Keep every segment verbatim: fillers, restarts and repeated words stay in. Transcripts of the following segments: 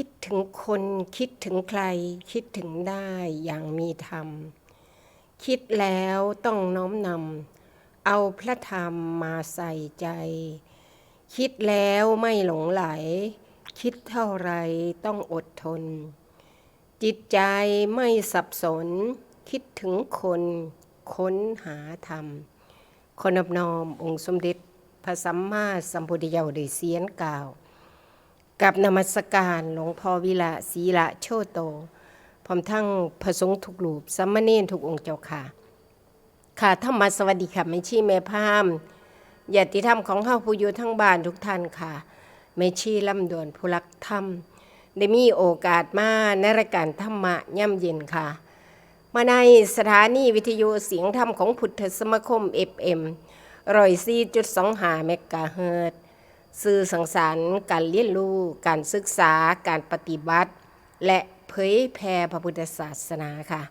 คิดถึงคน คิดถึงใคร คิดถึงได้อย่างมีธรรม คิดแล้วต้องน้อมนำ เอาพระธรรมมาใส่ใจ คิดแล้วไม่หลงไหล คิดเท่าไรต้องอดทน จิตใจไม่สับสน คิดถึงคน ค้นหาธรรม ขอนอบน้อมองค์สมเด็จพระสัมมาสัมพุทธเจ้าโดยเสียงกล่าว กับนมัสการหลวงพ่อวิระ ศีระโชโต พร้อมทั้งพระสงฆ์ทุกรูป สามเณรทุกองค์เจ้าค่ะ ค่ะ ธรรมะสวัสดีค่ะ แม่ชีแม่พราหมณ์ ญาติธรรมของเฮาผู้อยู่ทางบ้านทุกท่านค่ะ แม่ชีลำดวนผู้รักธรรม ได้มีโอกาสมาในรายการธรรมะยามเย็นค่ะ มาในสถานีวิทยุเสียงธรรมของพุทธสมาคม เอฟเอ็ม ร้อยสี่จุดสองห้า เมกะเฮิรตซ์ สื่อสังสรรค์ การเรียนรู้ การศึกษา การปฏิบัติ และเผยแผ่พระพุทธศาสนาค่ะ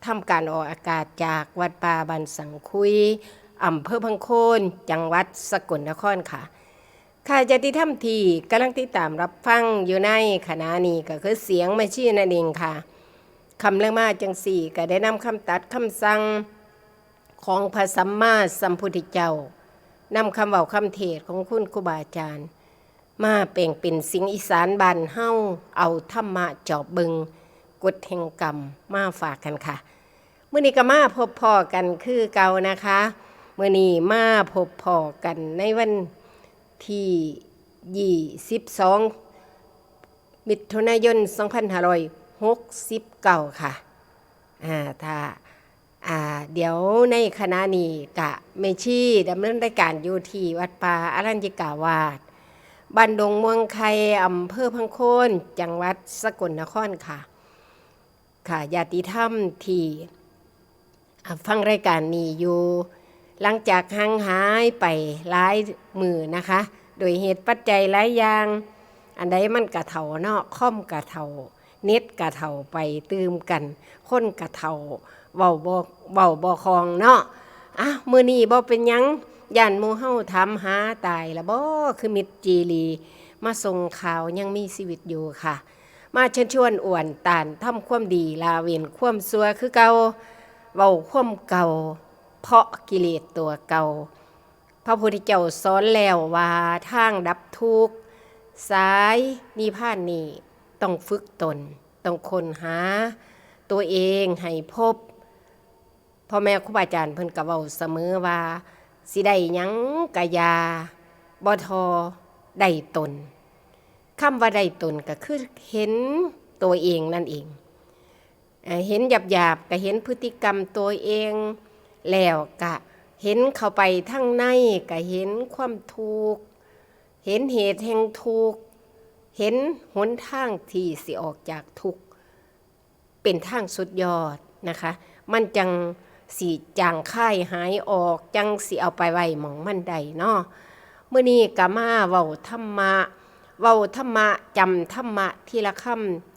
ทำการออกอากาศจากวัดป่าบ้านสังคุย อำเภอพังโคน จังหวัดสกลนครค่ะ ค่ะ ญาติธรรมที่กำลังติดตามรับฟังอยู่ในขณะนี้ก็คือเสียงแม่ชีนั่นเองค่ะ ค่ำลงมาจังสี่ก็ได้นำคำตรัสคำสั่งของพระสัมมาสัมพุทธเจ้า นำคำเว้าคำเทศน์ของคุณครูบาอาจารย์ มาแปลงเป็นเสียงอีสานบ้านเฮา เอาธรรมะจอบเบิ่งกฎแห่งกรรมมาฝากกันค่ะ มื้อนี้ก็มาพบพ้อกันคือเก่านะคะ มื้อนี้มาพบพ้อกันในวันที่ยี่สิบสอง มิถุนายน สองพันห้าร้อยหกสิบเก้าค่ะ อ่า ถ้า อ่า เดี๋ยวในขณะนี้กะแม่ชีดำเนินรายการอยู่ที่วัดป่าอรัญญิกาวาส บ้านดงม่วงไข่ อำเภอพังโคน จังหวัดสกลนครค่ะ ค่ะ ญาติธรรมที่ อ่า ฟังรายการนี้อยู่ หลังจากห่างหายไปหลายมื้อนะคะ โดยเหตุปัจจัยหลายอย่าง อันใดมันกะเฒ่าเนาะ คอมกะเฒ่า เน็ตกะเฒ่าไปตื่มกัน คนกะเฒ่า เว้าบ่ เว้าบ่คล่องเนาะ อ่ะ มื้อนี้บ่เป็นหยัง ย้านหมู่เฮาถามหาตายละบ่ คือมิตรจีหลี มาส่งข่าวยังมีชีวิตอยู่ค่ะ มาเชิญชวนอ้วนต้านทำความดี ละเว้นความชั่วคือเก่า เว้าความเก่า เพราะกิเลสตัวเก่า พระพุทธเจ้าสอนแล้วว่าทางดับทุกข์ สายนิพพานนี้ต้องฝึกตน ต้องค้นหาตัวเองให้พบ พ่อแม่ครูบาอาจารย์เพิ่นก็เว้าเสมอว่า สิได้หยังกะอย่า บ่ท่อได้ตน คำว่าได้ตนก็คือเห็นตัวเองนั่นเอง เอ่อ เห็นหยาบๆ ก็เห็นพฤติกรรมตัวเอง แล้วก็เห็นเข้าไปทางใน ก็เห็นความทุกข์ เห็นเหตุแห่งทุกข์ เห็นหนทางที่สิออกจากทุกข์ เป็นทางสุดยอดนะคะ มันจั่งสิจางคายหายออก จั่งสิเอาไปไว้หม่องมันได้เนาะ มื้อนี้ก็มาเว้าธรรมะ เว้าธรรมะ จำธรรมะทีละค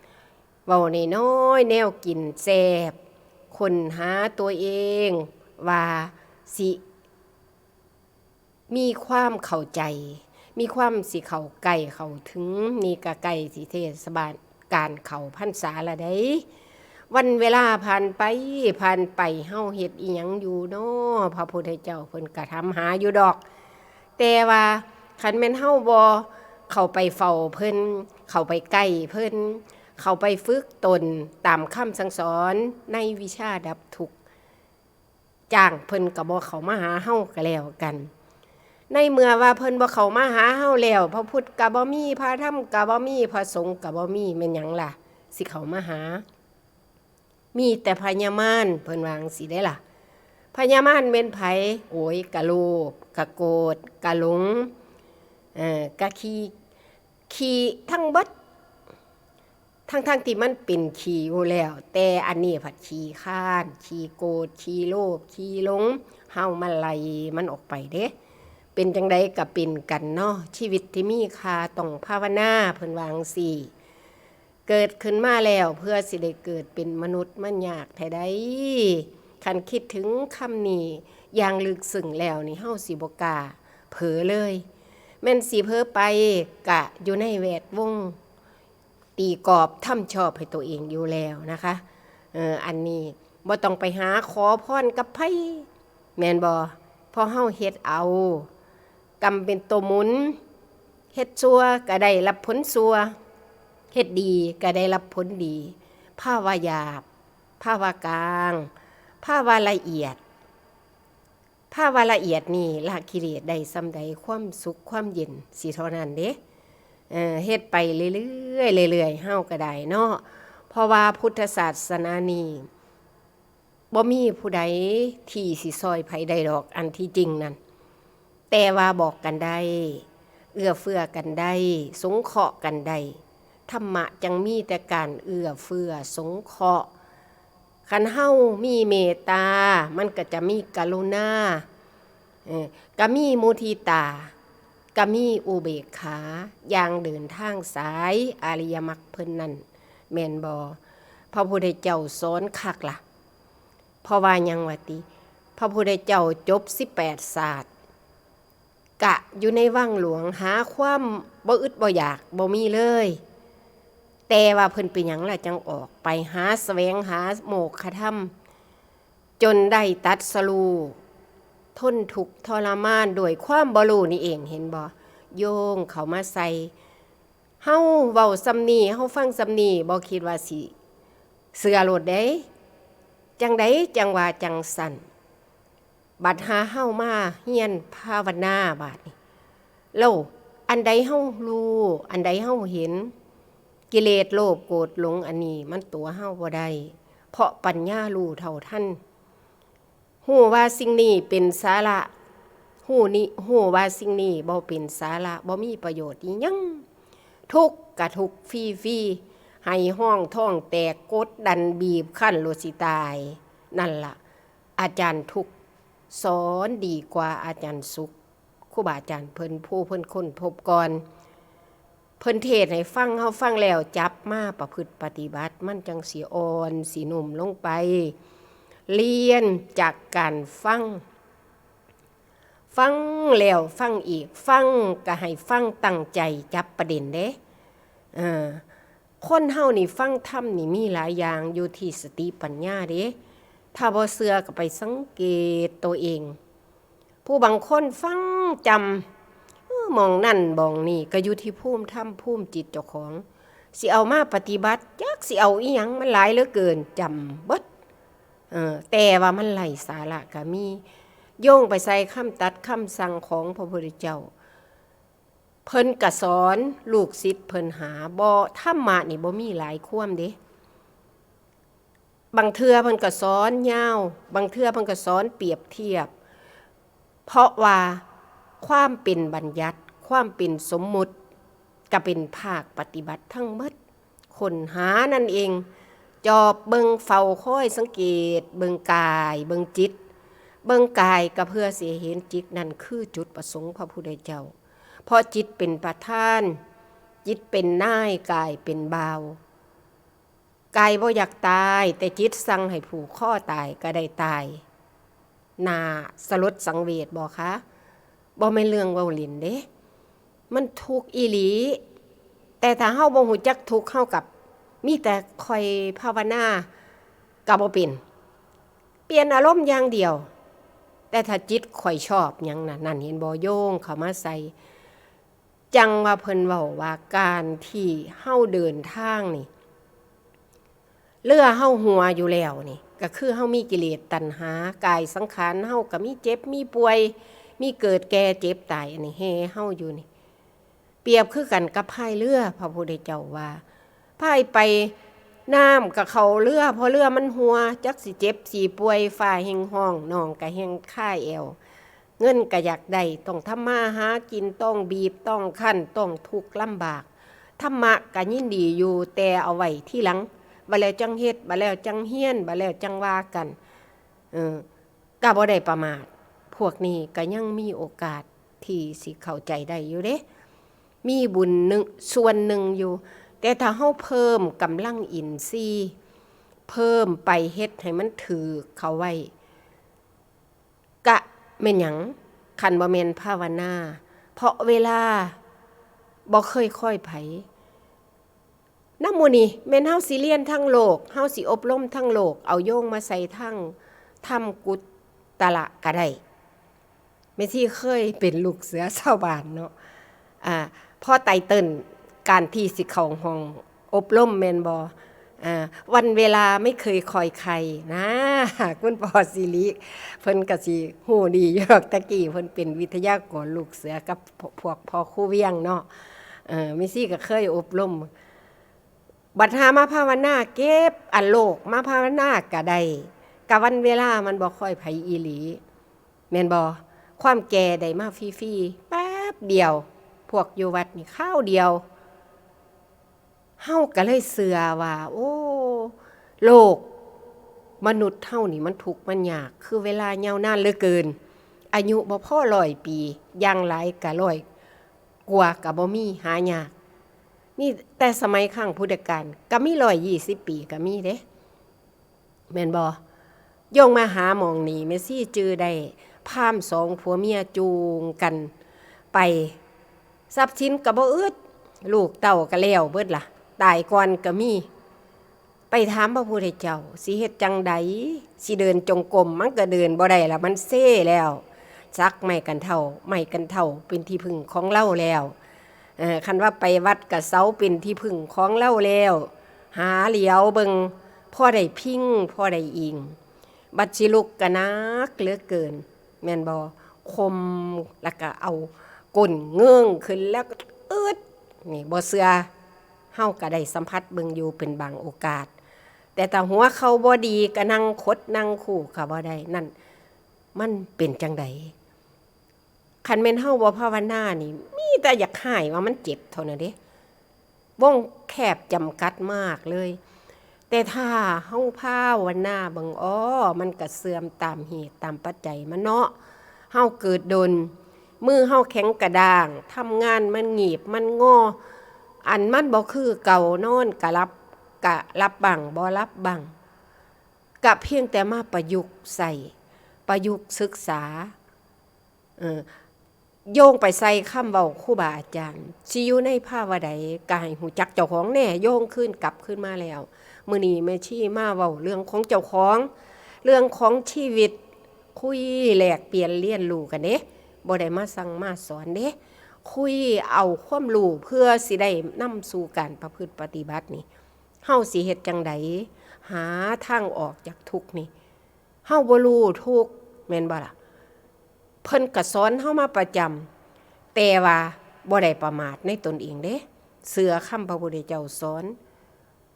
ำ เว้าน้อยๆ แนวกินแซ่บ ค้นหาตัวเองว่าสิ มีความเข้าใจ มีความสิเข้าใกล้เข้าถึง นี่ก็ใกล้สิเทศบาลการเข้าพรรษาละเด้ วันเวลาผ่านไปผ่านไป เฮาเฮ็ดอิหยังอยู่น้อ พระพุทธเจ้าเพิ่นก็ถามหาอยู่ดอก แต่ว่าคันแม่นเฮาบ่เข้าไปเฝ้าเพิ่น เข้าไปใกล้เพิ่น เข้าไปฝึกตนตามคำสั่งสอนในวิชาดับทุกข์ จ้างเพิ่นก็บ่เข้ามาหาเฮาก็แล้วกัน ในเมื่อว่าเพิ่นบ่เข้ามาหาเฮาแล้ว พระพุทธก็บ่มี พระธรรมก็บ่มี พระสงฆ์ก็บ่มี แม่นหยังล่ะ สิเข้ามาหา มีแต่พญามาร เพิ่นว่าจั่งซี้เด้ล่ะ พญามารแม่นไผ โอ้ย กะโลภ กะโกรธ กะหลง เอ่อ กะขี้ ขี้ทั้งเบิด ทั้งๆ ที่มันเป็นขี้อยู่แล้ว แต่อันนี้ผัดขี้คร้าน ขี้โกรธ ขี้โลภ ขี้หลง เฮามาไล่มันออกไปเด้ เป็นจั่งใดก็เป็นกันเนาะ ชีวิตที่มีค่าต้องภาวนา เพิ่นว่าจั่งซี้ เกิดขึ้นมาแล้วเพื่อสิได้เกิดเป็นมนุษย์ มันยากแท้ใด คันคิดถึงคำนี้อย่างลึกซึ้งแล้วนี่ เฮาสิบ่กล้าเผลอเลย แม่นสิเผลอไปกะอยู่ในแวดวง ตีกรอบทำชอบให้ตัวเองอยู่แล้วนะคะ เออ อันนี้บ่ต้องไปหาขอพรกับไผ แม่นบ่ เพราะเฮาเฮ็ดเอา กรรมเป็นตัวหมุน เฮ็ดชั่วก็ได้รับผลชั่ว เฮ็ดดีก็ได้รับผลดี ภาวะหยาบ ภาวะกลาง ภาวะละเอียด ภาวะละเอียดนี่ละกิเลสได้ส่ำใด ความสุขความเย็นสิเท่านั้นเด้ เอ่อ เฮ็ดไปเรื่อยๆ เรื่อยๆ เฮาก็ได้เนาะ เพราะว่าพุทธศาสนานี่ บ่มีผู้ใดที่สิซอยไผได้ดอก อันที่จริงนั่น แต่ว่าบอกกันได้ เอื้อเฟื้อกันได้ สงเคราะห์กันได้ ธรรมะจั่งมีแต่การเอื้อเฟื้อสงเคราะห์ คันเฮามีเมตตา มันก็จะมีกรุณา เออ ก็มีมุทิตา ก็มีอุเบกขา อย่างเดินทางสายอริยมรรคเพิ่นนั่น แม่นบ่ พระพุทธเจ้าสอนคักล่ะ เพราะว่าหยังวะติ พระพุทธเจ้าจบสิบแปดศาสตร์ กะอยู่ในวังหลวง หาความบ่อึดบ่อยากบ่มีเลย แต่ว่าเพิ่นเป็นหยังล่ะจั่งออกไปหาแสวงหาโมกขธรรม จนได้ตรัสรู้ ทนทุกข์ทรมานด้วยความบ่รู้นี่เอง เห็นบ่ โยงเข้ามาใส่ เฮาเว้าส่ำนี้ เฮาฟังส่ำนี้ บ่คิดว่าสิเชื่อโลดเด้ จั่งใดจั่งว่าจั่งซั้น บัดหาเฮามาเฮียนภาวนาบาดนี้ แล้วอันใดเฮารู้ อันใดเฮาเห็น กิเลสโลภโกรธหลงอันนี้มันตั๋วเฮาบ่ได้ เพราะปัญญารู้เท่าทัน ฮู้ว่าสิ่งนี้เป็นสาระ ฮู้นี้ ฮู้ว่าสิ่งนี้บ่เป็นสาระ บ่มีประโยชน์อิหยัง ทุกข์กะทุกข์ฟรีๆ ไห้ฮ้องท้องแตก กดดันบีบคั้นโลดสิตาย นั่นล่ะ อาจารย์ทุกข์สอนดีกว่าอาจารย์สุข ครูบาอาจารย์เพิ่น ผู้เพิ่นค้นพบก่อน เพิ่นเทศน์ให้ฟัง เฮาฟังแล้วจับมาประพฤติปฏิบัติ มันจั่งสิอ่อนสินุ่มลงไป เรียนจากการฟัง ฟังแล้วฟังอีก ฟังก็ให้ฟังตั้งใจจับประเด็นเด้ เออ คนเฮานี่ฟังธรรมนี่มีหลายอย่าง อยู่ที่สติปัญญาเด้ ถ้าบ่เชื่อก็ไปสังเกตตัวเอง ผู้บางคนฟังจำ เออ หม่องนั่นหม่องนี่ ก็อยู่ที่ภูมิธรรมภูมิจิตเจ้าของ สิเอามาปฏิบัติ จักสิเอาอิหยัง มันหลายเหลือเกิน จำเบิด เออ แต่ว่ามันไร้สาระก็มี โยงไปใส่คำตัดคำสั่งของพระพุทธเจ้า เพิ่นก็สอนลูกศิษย์เพิ่นหา บ่ ธรรมะนี่บ่มีหลายความเด้ บางเทื่อเพิ่นก็สอนยาว บางเทื่อเพิ่นก็สอนเปรียบเทียบ เพราะว่าความเป็นบัญญัติ ความเป็นสมมุติ ก็เป็นภาคปฏิบัติทั้งหมด ค้นหานั่นเอง จอบเบิ่ง เฝ้าคอยสังเกต เบิ่งกาย เบิ่งจิต เบิ่งกายก็เพื่อสิเห็นจิต นั่นคือจุดประสงค์พระพุทธเจ้า เพราะจิตเป็นประธาน จิตเป็นนาย กายเป็นบ่าว กายบ่อยากตาย แต่จิตสั่งให้ผูกคอตายก็ได้ตาย น่าสลดสังเวชบ่คะ บ่แม่นเรื่องเว้าเล่นเด้ มันทุกข์อีหลี แต่ถ้าเฮาบ่ฮู้จักทุกข์ เฮากับมีแต่คอยภาวนาก็บ่เป็น เปลี่ยนอารมณ์อย่างเดียว แต่ถ้าจิตข้อยชอบหยังน่ะ นั่นเห็นบ่ โยงเข้ามาใส่ จั่งว่าเพิ่นเว้าว่าการที่เฮาเดินทางนี่ เรือเฮาหัวอยู่แล้วนี่ ก็คือเฮามีกิเลสตัณหา กายสังขารเฮาก็มีเจ็บมีป่วย มีเกิดแก่เจ็บตาย อันนี้แห่เฮาอยู่นี่ เปรียบคือกันกับพายเรือ พระพุทธเจ้าว่า พายไปน้ำก็เข้าเรือ เพราะเรือมันหัว จักสิเจ็บสิป่วย ฟ้าแฮงฮ้อง น้องก็แฮงคาแอว เงินก็อยากได้ ต้องทำมาหากิน ต้องบีบ ต้องคั้น ต้องทุกข์ลำบาก ธรรมะก็ยินดีอยู่ แต่เอาไว้ทีหลัง บัดแล้วจั่งเฮ็ด บัดแล้วจั่งเฮียน บัดแล้วจั่งว่ากัน เออ ก็บ่ได้ประมาท พวกนี้ก็ยังมีโอกาสที่สิเข้าใจได้อยู่เด้ มีบุญหนึ่ง ส่วนหนึ่งอยู่ แต่ถ้าเฮาเพิ่มกำลังอินทรีย์ เพิ่มไปเฮ็ดให้มันถืกเข้าไว้ กะแม่นหยัง คันบ่แม่นภาวนา เพราะเวลาบ่เคยคอยไผ นำหมู่นี้แม่นเฮาสิเรียนทางโลก เฮาสิอบรมทางโลก เอาโยงมาใส่ทางธรรมกุตตะละก็ได้ แม่ชีเคยเป็นลูกเสือชาวบ้านเนาะ อ่า พอไตเติ้ลการที่สิเข้าห้องอบรมแม่นบ่ อ่า วันเวลาไม่เคยคอยใครนะ คุณพ่อสิริ เพิ่นก็สิฮู้ดีอยู่ดอก แต่กี้เพิ่นเป็นวิทยากรลูกเสือกับพวกพ่อครูเวียงเนาะ เออ แม่ชีก็เคยอบรม บัดหามาภาวนาเก็บอันโลกมาภาวนาก็ได้ กะวันเวลามันบ่ค่อยไผอีหลี แม่นบ่ ความแก่ได้มาฟรีๆ แป๊บเดียว พวกอยู่วัดนี่คราวเดียว เฮาก็เลยเชื่อว่า โอ้ โลกมนุษย์เฮานี่มันทุกข์มันยาก คือเวลายาวนานเหลือเกิน อายุบ่พอร้อยปี อย่างหลายก็ร้อยกว่าก็บ่มี หายาก นี่แต่สมัยครั้งพุทธกาลก็มีร้อยยี่สิบปีก็มีเด้ แม่นบ่ โยงมาหาหม่องนี้ แม่ชีจื่อได้ พราหมณ์สองผัวเมียจูงกันไป ทรัพย์สินก็บ่อึด ลูกเต้าก็แล้วเบิดล่ะ ตายก่อนก็มี ไปถามพระพุทธเจ้า สิเฮ็ดจั่งใด สิเดินจงกรม มันก็เดินบ่ได้ละ มันเซแล้ว สักไม้กันเฒ่า ไม้กันเฒ่าเป็นที่พึ่งของลาวแล้ว เอ่อ คันว่าไปวัดก็เสาเป็นที่พึ่งของลาวแล้ว หาเหลียวเบิ่ง พอได้พิง พอได้อิง บัดสิลุกก็หนักเหลือเกิน แม่นบ่ ข่ม แล้วก็เอาก้นเงิ่งขึ้น แล้วก็อึด นี่บ่เชื่อ เฮาก็ได้สัมผัสเบิ่งอยู่เป็นบางโอกาส แต่ถ้าหัวเข่าบ่ดีก็นั่งขดนั่งคูก็บ่ได้ นั่น มันเป็นจั่งใด คันแม่นเฮาบ่ภาวนานี่ มีแต่อยากฮ้ายว่ามันเจ็บเท่านั้นเด้ วงแคบจำกัดมากเลย แต่ถ้าเฮาภาวนาเบิ่ง อ้อ มันก็เสื่อมตามเหตุตามปัจจัยมันเนาะ เฮาเกิดโดน มือเฮาแข็งกระด้าง ทำงานมันหงิบมันงอ อันมันบ่คือเก่า นอนก็หลับ ก็หลับบ้าง บ่หลับบ้าง ก็เพียงแต่มาประยุกต์ใช้ ประยุกต์ศึกษา เออ โยงไปใส่คำเว้าครูบาอาจารย์ สิอยู่ในภาวะใดก็ให้รู้จักเจ้าของแน่ โยงคืนกลับคืนมาแล้ว มื้อนี้แม่ชีมาเว้าเรื่องของเจ้าของ เรื่องของชีวิต คุยแลกเปลี่ยนเรียนรู้กันเด้ บ่ได้มาสั่งมาสอนเด้ คุยเอาความรู้เพื่อสิได้นำสู่การประพฤติปฏิบัตินี่ เฮาสิเฮ็ดจั่งใด หาทางออกจากทุกข์นี่ เฮาบ่รู้ทุกข์ แม่นบ่ล่ะ เพิ่นก็สอนเฮามาประจำ แต่ว่าบ่ได้ประมาทในตนเองเด้ เชื่อคำพระพุทธเจ้าสอน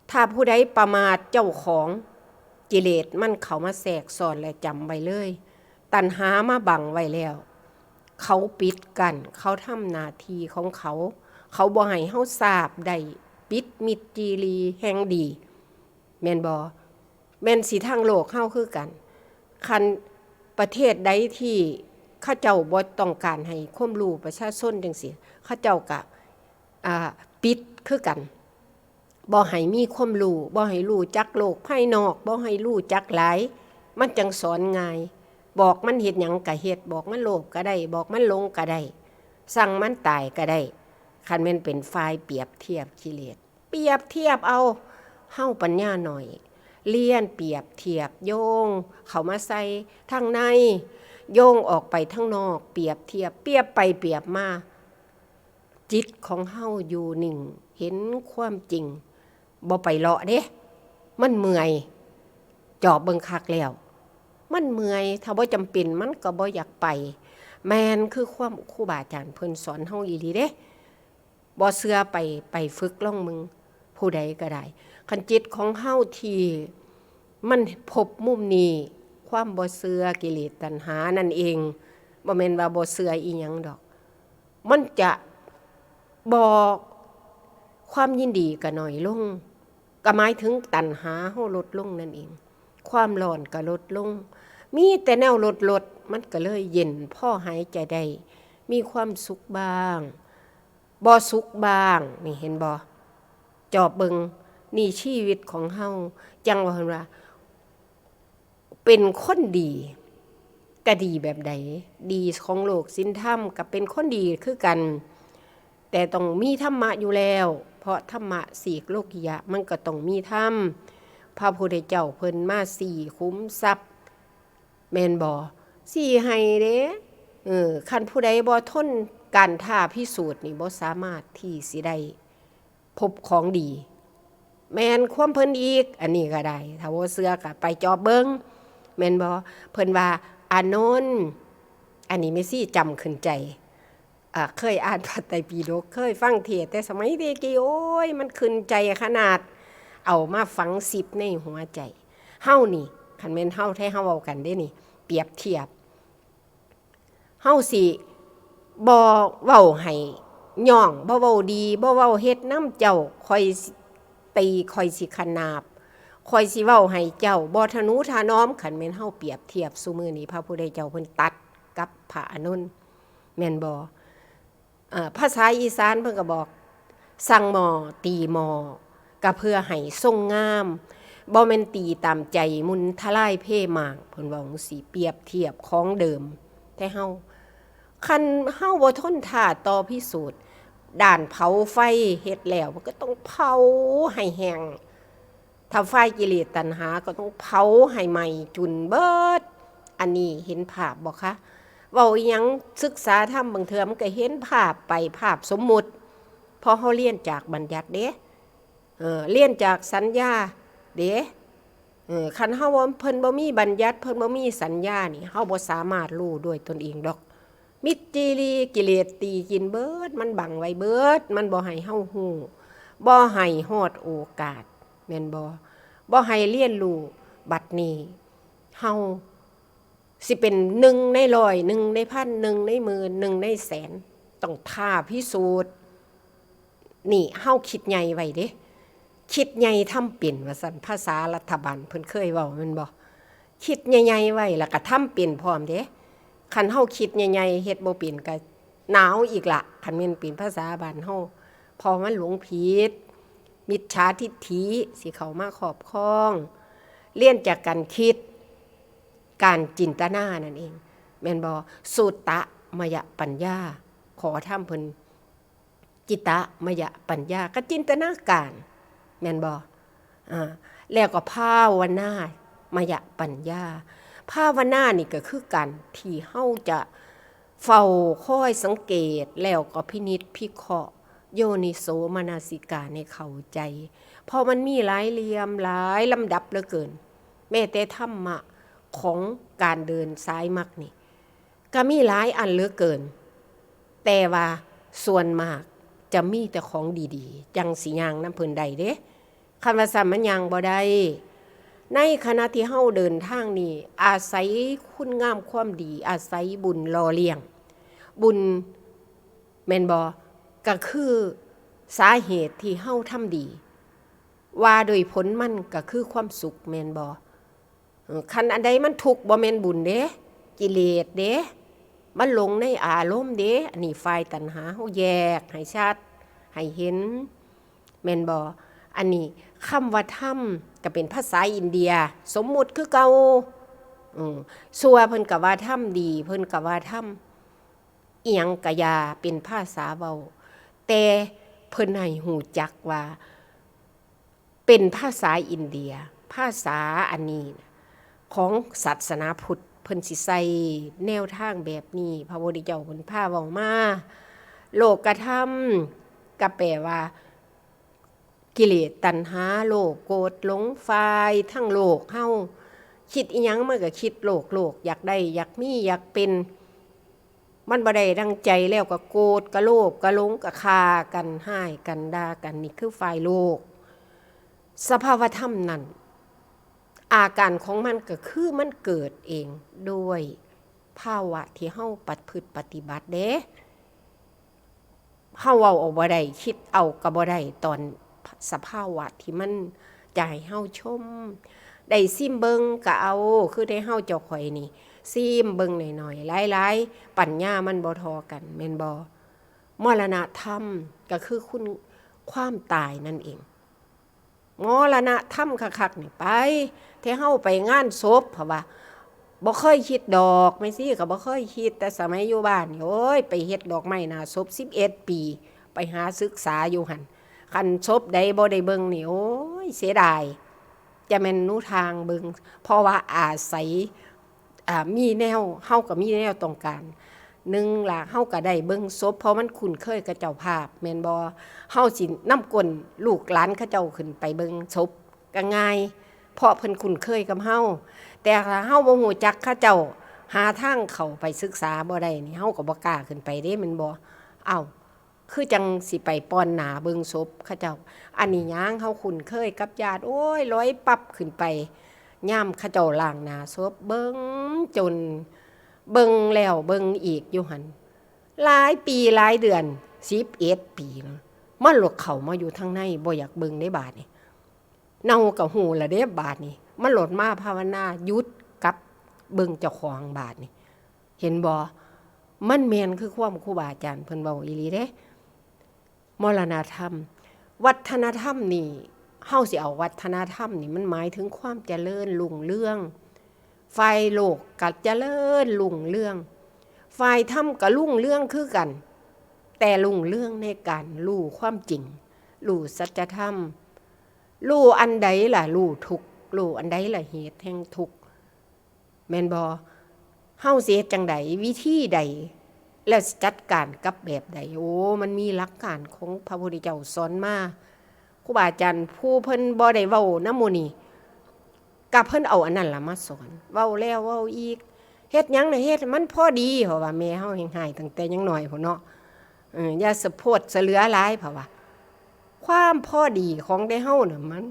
ถ้าผู้ใดประมาทเจ้าของ กิเลสมันเข้ามาแทรกซ้อนและจำไว้เลย ตัณหามาบังไว้แล้ว เขาปิดกั้น เขาทำหน้าที่ของเขา เขาบ่ให้เฮาสาบได้ ปิดมิดจีรีแห่งดี แม่นบ่ แม่นสิทางโลกเฮาคือกัน คันประเทศใดที่เขาเจ้าบ่ต้องการให้ความรู้ประชาชนจั่งซี้ เขาเจ้าก็ อ่า ปิดคือกัน บ่ให้มีความรู้ บ่ให้รู้จักโลกภายนอก บ่ให้รู้จักหลาย มันจั่งสอนง่าย บอกมันเฮ็ดหยังก็เฮ็ด บอกมันโลภก็ได้ บอกมันหลงก็ได้ สั่งมันตายก็ได้ คันแม่นเป็นฝ่ายเปรียบเทียบกิเลส เปรียบเทียบเอา เฮาปัญญาน้อย เรียนเปรียบเทียบ โยงเข้ามาใส่ทางใน โยงออกไปทางนอก เปรียบเทียบ เปรียบไปเปรียบมา จิตของเฮาอยู่นิ่ง เห็นความจริง บ่ไปเลาะเด้ มันเมื่อย จอบเบิ่งคักแล้ว มันเมื่อย ถ้าบ่จำเป็นมันก็บ่อยากไป แม่นคือความครูบาอาจารย์เพิ่นสอนเฮาอีหลีเด้ บ่เชื่อไป ไปฝึกลองเบิ่ง ผู้ใดก็ได้ คันจิตของเฮาที่มันพบมุมนี้ ความบ่เชื่อ กิเลสตัณหานั่นเอง บ่แม่นว่าบ่เชื่ออีหยังดอก มันจะบ่ ความยินดีก็น้อยลง ก็หมายถึงตัณหาเฮาลดลงนั่นเอง ความร้อนก็ลดลง มีแต่แนวลดๆ มันก็เลยเย็น พอหายใจได้ มีความสุขบ้าง บ่สุขบ้าง นี่เห็นบ่ จอบเบิ่ง นี่ชีวิตของเฮา จั่งว่าเพิ่นว่า เป็นคนดี ก็ดีแบบใด ดีของโลกศีลธรรม ก็เป็นคนดีคือกัน แต่ต้องมีธรรมะอยู่แล้ว เพราะธรรมะสีกโลกิยะ มันก็ต้องมีธรรม พระพุทธเจ้าเพิ่นมาสีขุมทรัพย์ แม่นบ่ สีให้เด้ เออ คันผู้ใดบ่ทนการท้าพิสูจน์นี่ บ่สามารถที่สิได้พบของดี แม่นความเพิ่นอีก อันนี้ก็ได้ ถ้าบ่เชื่อก็ไปจอบเบิ่ง แม่นบ่ เพิ่นว่า อานนท์ อันนี้แม่ชีจำขึ้นใจ อ่า เคยอ่านพระไตรปิฎก เคยฟังเทศน์แต่สมัยเด็กกี้ โอ้ย มันขึ้นใจขนาด เอามาฝังสิบในหัวใจ เฮานี่ คันแม่นเฮาไทเฮาเว้ากันเด้นี่ เปรียบเทียบ เฮาสิบ่เว้าให้ย่อง บ่เว้าดี บ่เว้าเฮ็ดนำเจ้า ข้อยสิตี ข้อยสิขนาบ ข้อยสิเว้าให้เจ้า บ่ทะนุถนอม คันแม่นเฮาเปรียบเทียบซุมื้อนี้ พระพุทธเจ้าเพิ่นตัดกับพระอานนท์ แม่นบ่ เอ่อ ภาษาอีสานเพิ่นก็บอก สั่งหม้อตีหม้อ ก็เพื่อให้ทรงงาม บ่แม่นตีตามใจมุนทลายเพมาง เพิ่นเว้าจั่งซี้ เปรียบเทียบของเดิม แต่เฮา คันเฮาบ่ทนท่าต่อพิสูจน์ ด้านเผาไฟเฮ็ดแล้ว มันก็ต้องเผาให้แห้ง ถ้าไฟกิเลสตัณหาก็ต้องเผาให้ไหม้จุนเบิด อันนี้เห็นภาพบ่คะ เว้าอิหยังศึกษาธรรมบางเทื่อมันก็เห็นภาพไป ภาพสมมุติ เพราะเฮาเรียนจากบัญญัติเด้ เออ เรียนจากสัญญาเด้ เออ คันเฮาบ่ เพิ่นบ่มีบัญญัติ เพิ่นบ่มีสัญญานี่ เฮาบ่สามารถรู้ด้วยตนเองดอก มิจฉาริกิเลสตีกินเบิด มันบังไว้เบิด มันบ่ให้เฮาฮู้ บ่ให้ฮอดโอกาส แม่นบ่ บ่ให้เรียนรู้ บัดนี้เฮาสิเป็นหนึ่งในร้อย หนึ่งในพัน หนึ่งในหมื่น หนึ่งในแสน ต้องท้าพิสูจน์ นี่เฮาคิดใหญ่ไว้เด้ คิดใหญ่ทำเป็นว่าซั่น ภาษารัฐบาลเพิ่นเคยเว้าแม่นบ่ คิดใหญ่ๆไว้ แล้วก็ทำเป็นพร้อมเด้ คันเฮาคิดใหญ่ๆ เฮ็ดบ่เป็นก็หนาวอีกละ คันแม่นเป็นภาษาบ้านเฮา เพราะมันหลงผิด มิจฉาทิฏฐิสิเข้ามาครอบครอง เรียนจากการคิด การจินตนานั่นเอง แม่นบ่ สุตตมยปัญญา ขอธรรมเพิ่น จิตตมยปัญญา ก็จินตนาการ แม่นบ่ อ่า แล้วก็ภาวนามยปัญญา ภาวนานี่ก็คือการที่เฮาจะเฝ้าคอยสังเกต แล้วก็พินิจพิเคราะห์ โยนิโสมนสิการให้เข้าใจ เพราะมันมีหลายเหลี่ยมหลายลำดับเหลือเกิน แม้แต่ธรรมะของการเดินสายมรรคนี่ ก็มีหลายอันเหลือเกิน แต่ว่าส่วนมากจะมีแต่ของดีๆ จั่งสิย่างนำเพิ่นได้เด้ คันว่าซั้นมันย่างบ่ได้ ในขณะที่เฮาเดินทางนี่ อาศัยคุณงามความดี อาศัยบุญหล่อเลี้ยง บุญ แม่นบ่ ก็คือสาเหตุที่เฮาทำดี ว่าโดยผลมันก็คือความสุข แม่นบ่ เออ คันอันใดมันทุกข์บ่แม่นบุญเด้ กิเลสเด้ มันหลงในอารมณ์เด้ อันนี้ฝ่ายตัณหา เฮาแยกให้ชัด ให้เห็น แม่นบ่ อันนี้คำว่าธรรมก็เป็นภาษาอินเดีย สมมุติคือเก่า อืม ชั่วเพิ่นก็ว่าธรรม ดีเพิ่นก็ว่าธรรม อิหยังกะอย่า เป็นภาษาเว้า แต่เพิ่นให้ฮู้จักว่า เป็นภาษาอินเดีย ภาษาอันนี้ของศาสนาพุทธ เพิ่นสิใส่แนวทางแบบนี้ พระพุทธเจ้าเพิ่นพาเว้ามา โลกธรรม ก็แปลว่า กิเลสตัณหา โลภ โกรธ หลง ฝ่ายทั้งโลกเฮา คิดอิหยังมันก็คิดโลภ โลภ อยากได้ อยากมี อยากเป็น มันบ่ได้ดังใจแล้วก็โกรธ ก็โลภ ก็หลง ก็ฆ่ากัน ฮ้ายกัน ด่ากัน นี่คือฝ่ายโลภ สภาวธรรมนั่น อาการของมันก็คือมันเกิดเองโดยภาวะที่เฮาประพฤติปฏิบัติเด้ เฮาเว้าออกบ่ได้ คิดเอาก็บ่ได้ ตอนสภาวะที่มันจะให้เฮาชม ได้ซิมเบิ่งก็เอา คือได้เฮาเจ้าข้อยนี่ ซิมเบิ่งหน่อยๆ หลายๆ ปัญญามันบ่ท่อกัน แม่นบ่ มรณธรรมก็คือคุณ ความตายนั่นเอง มรณธรรมคักๆ นี่ไป แต่เฮาไปงานศพ เพราะว่าบ่เคยคิดดอก แม่ชีก็บ่เคยคิด แต่สมัยอยู่บ้านนี่ โอ้ย ไปเฮ็ดดอกไม้หน้าศพสิบเอ็ดปี ไปหาศึกษาอยู่หั่น คันศพใดบ่ได้เบิ่งนี่ โอ้ย เสียดาย จะแม่นหนูทางเบิ่ง เพราะว่าอาศัย อ่า มีแนว เฮาก็มีแนวต้องการ หนึ่งล่ะ เฮาก็ได้เบิ่งศพ เพราะมันคุ้นเคยกับเจ้าภาพ แม่นบ่ เฮาสินำก้นลูกหลานเขาเจ้าขึ้นไปเบิ่งศพก็ง่าย เพราะเพิ่นคุ้นเคยกับเฮา แต่ถ้าเฮาบ่ฮู้จักเขาเจ้า หาทางเข้าไปศึกษาบ่ได้นี่ เฮาก็บ่กล้าขึ้นไปเด้ แม่นบ่ อ้าว คือจั่งสิไปป้อนหน้าเบิ่งศพเขาเจ้า อันนี้หยัง เฮาคุ้นเคยกับญาติ โอ้ย ลอยปั๊บขึ้นไป ยามเขาเจ้าล้างหน้าศพ เบิ่งจน เบิ่งแล้วเบิ่งอีกอยู่หั่น หลายปีหลายเดือน สิบเอ็ดปีเนาะ มันหลดเข้ามาอยู่ทางใน บ่อยากเบิ่งเด้บาดนี้ เน่าก็ฮู้ละเด้บาดนี้ มันหลดมาภาวนาหยุดกับเบิ่งเจ้าของบาดนี้ เห็นบ่ มันแม่นคือความครูบาอาจารย์เพิ่นเว้าอีหลีเด้ มรณธรรม วัฒนธรรมนี่ เฮาสิเอาวัฒนธรรมนี่ มันหมายถึงความเจริญรุ่งเรือง ฝ่ายโลกก็เจริญรุ่งเรือง ฝ่ายธรรมก็รุ่งเรืองคือกัน แต่รุ่งเรืองในการรู้ความจริง รู้สัจธรรม รู้อันใดล่ะ รู้ทุกข์ รู้อันใดล่ะเหตุแห่งทุกข์ แม่นบ่ เฮาสิเฮ็ดจั่งใด วิธีใด แล้วสิจัดการกับแบบใด โอ้ มันมีหลักการของพระพุทธเจ้าสอนมา ครูบาอาจารย์ผู้เพิ่นบ่ได้เว้านำหมู่นี่ ก็เพิ่นเอาอันนั้นล่ะมาสอน เว้าแล้วเว้าอีก เฮ็ดหยังน่ะเฮ็ดให้มันพอดี เพราะว่าแม่เฮาแฮ่งฮ้ายตั้งแต่ยังน้อยพู้นเนาะ เออ อย่าสะโพดสะเหลือหลาย เพราะว่า ความพอดีของแต่เฮาน่ะ มัน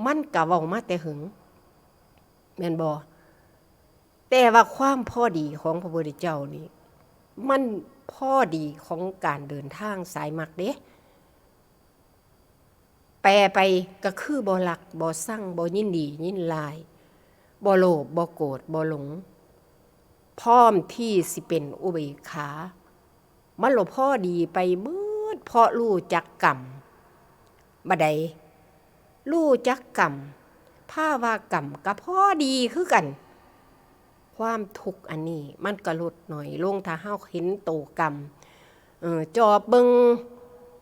มันก็เว้ามาแต่หึง แม่นบ่ แต่ว่าความพอดีของพระพุทธเจ้านี่ มันพอดีของการเดินทางสายมรรคเด้ แปลไปก็คือบ่รัก บ่ชัง บ่ยินดียินร้าย บ่โลภ บ่โกรธ บ่หลง พร้อมที่สิเป็นอุเบกขา มันละพอดีไปเบิด เพราะรู้จักกรรม บัดใด รู้จักกรรม ภาวะกรรมก็พอดีคือกัน ความทุกข์อันนี้มันก็ลดน้อยลง ถ้าเฮาเห็นโตกรรม เออ จอบเบิ่ง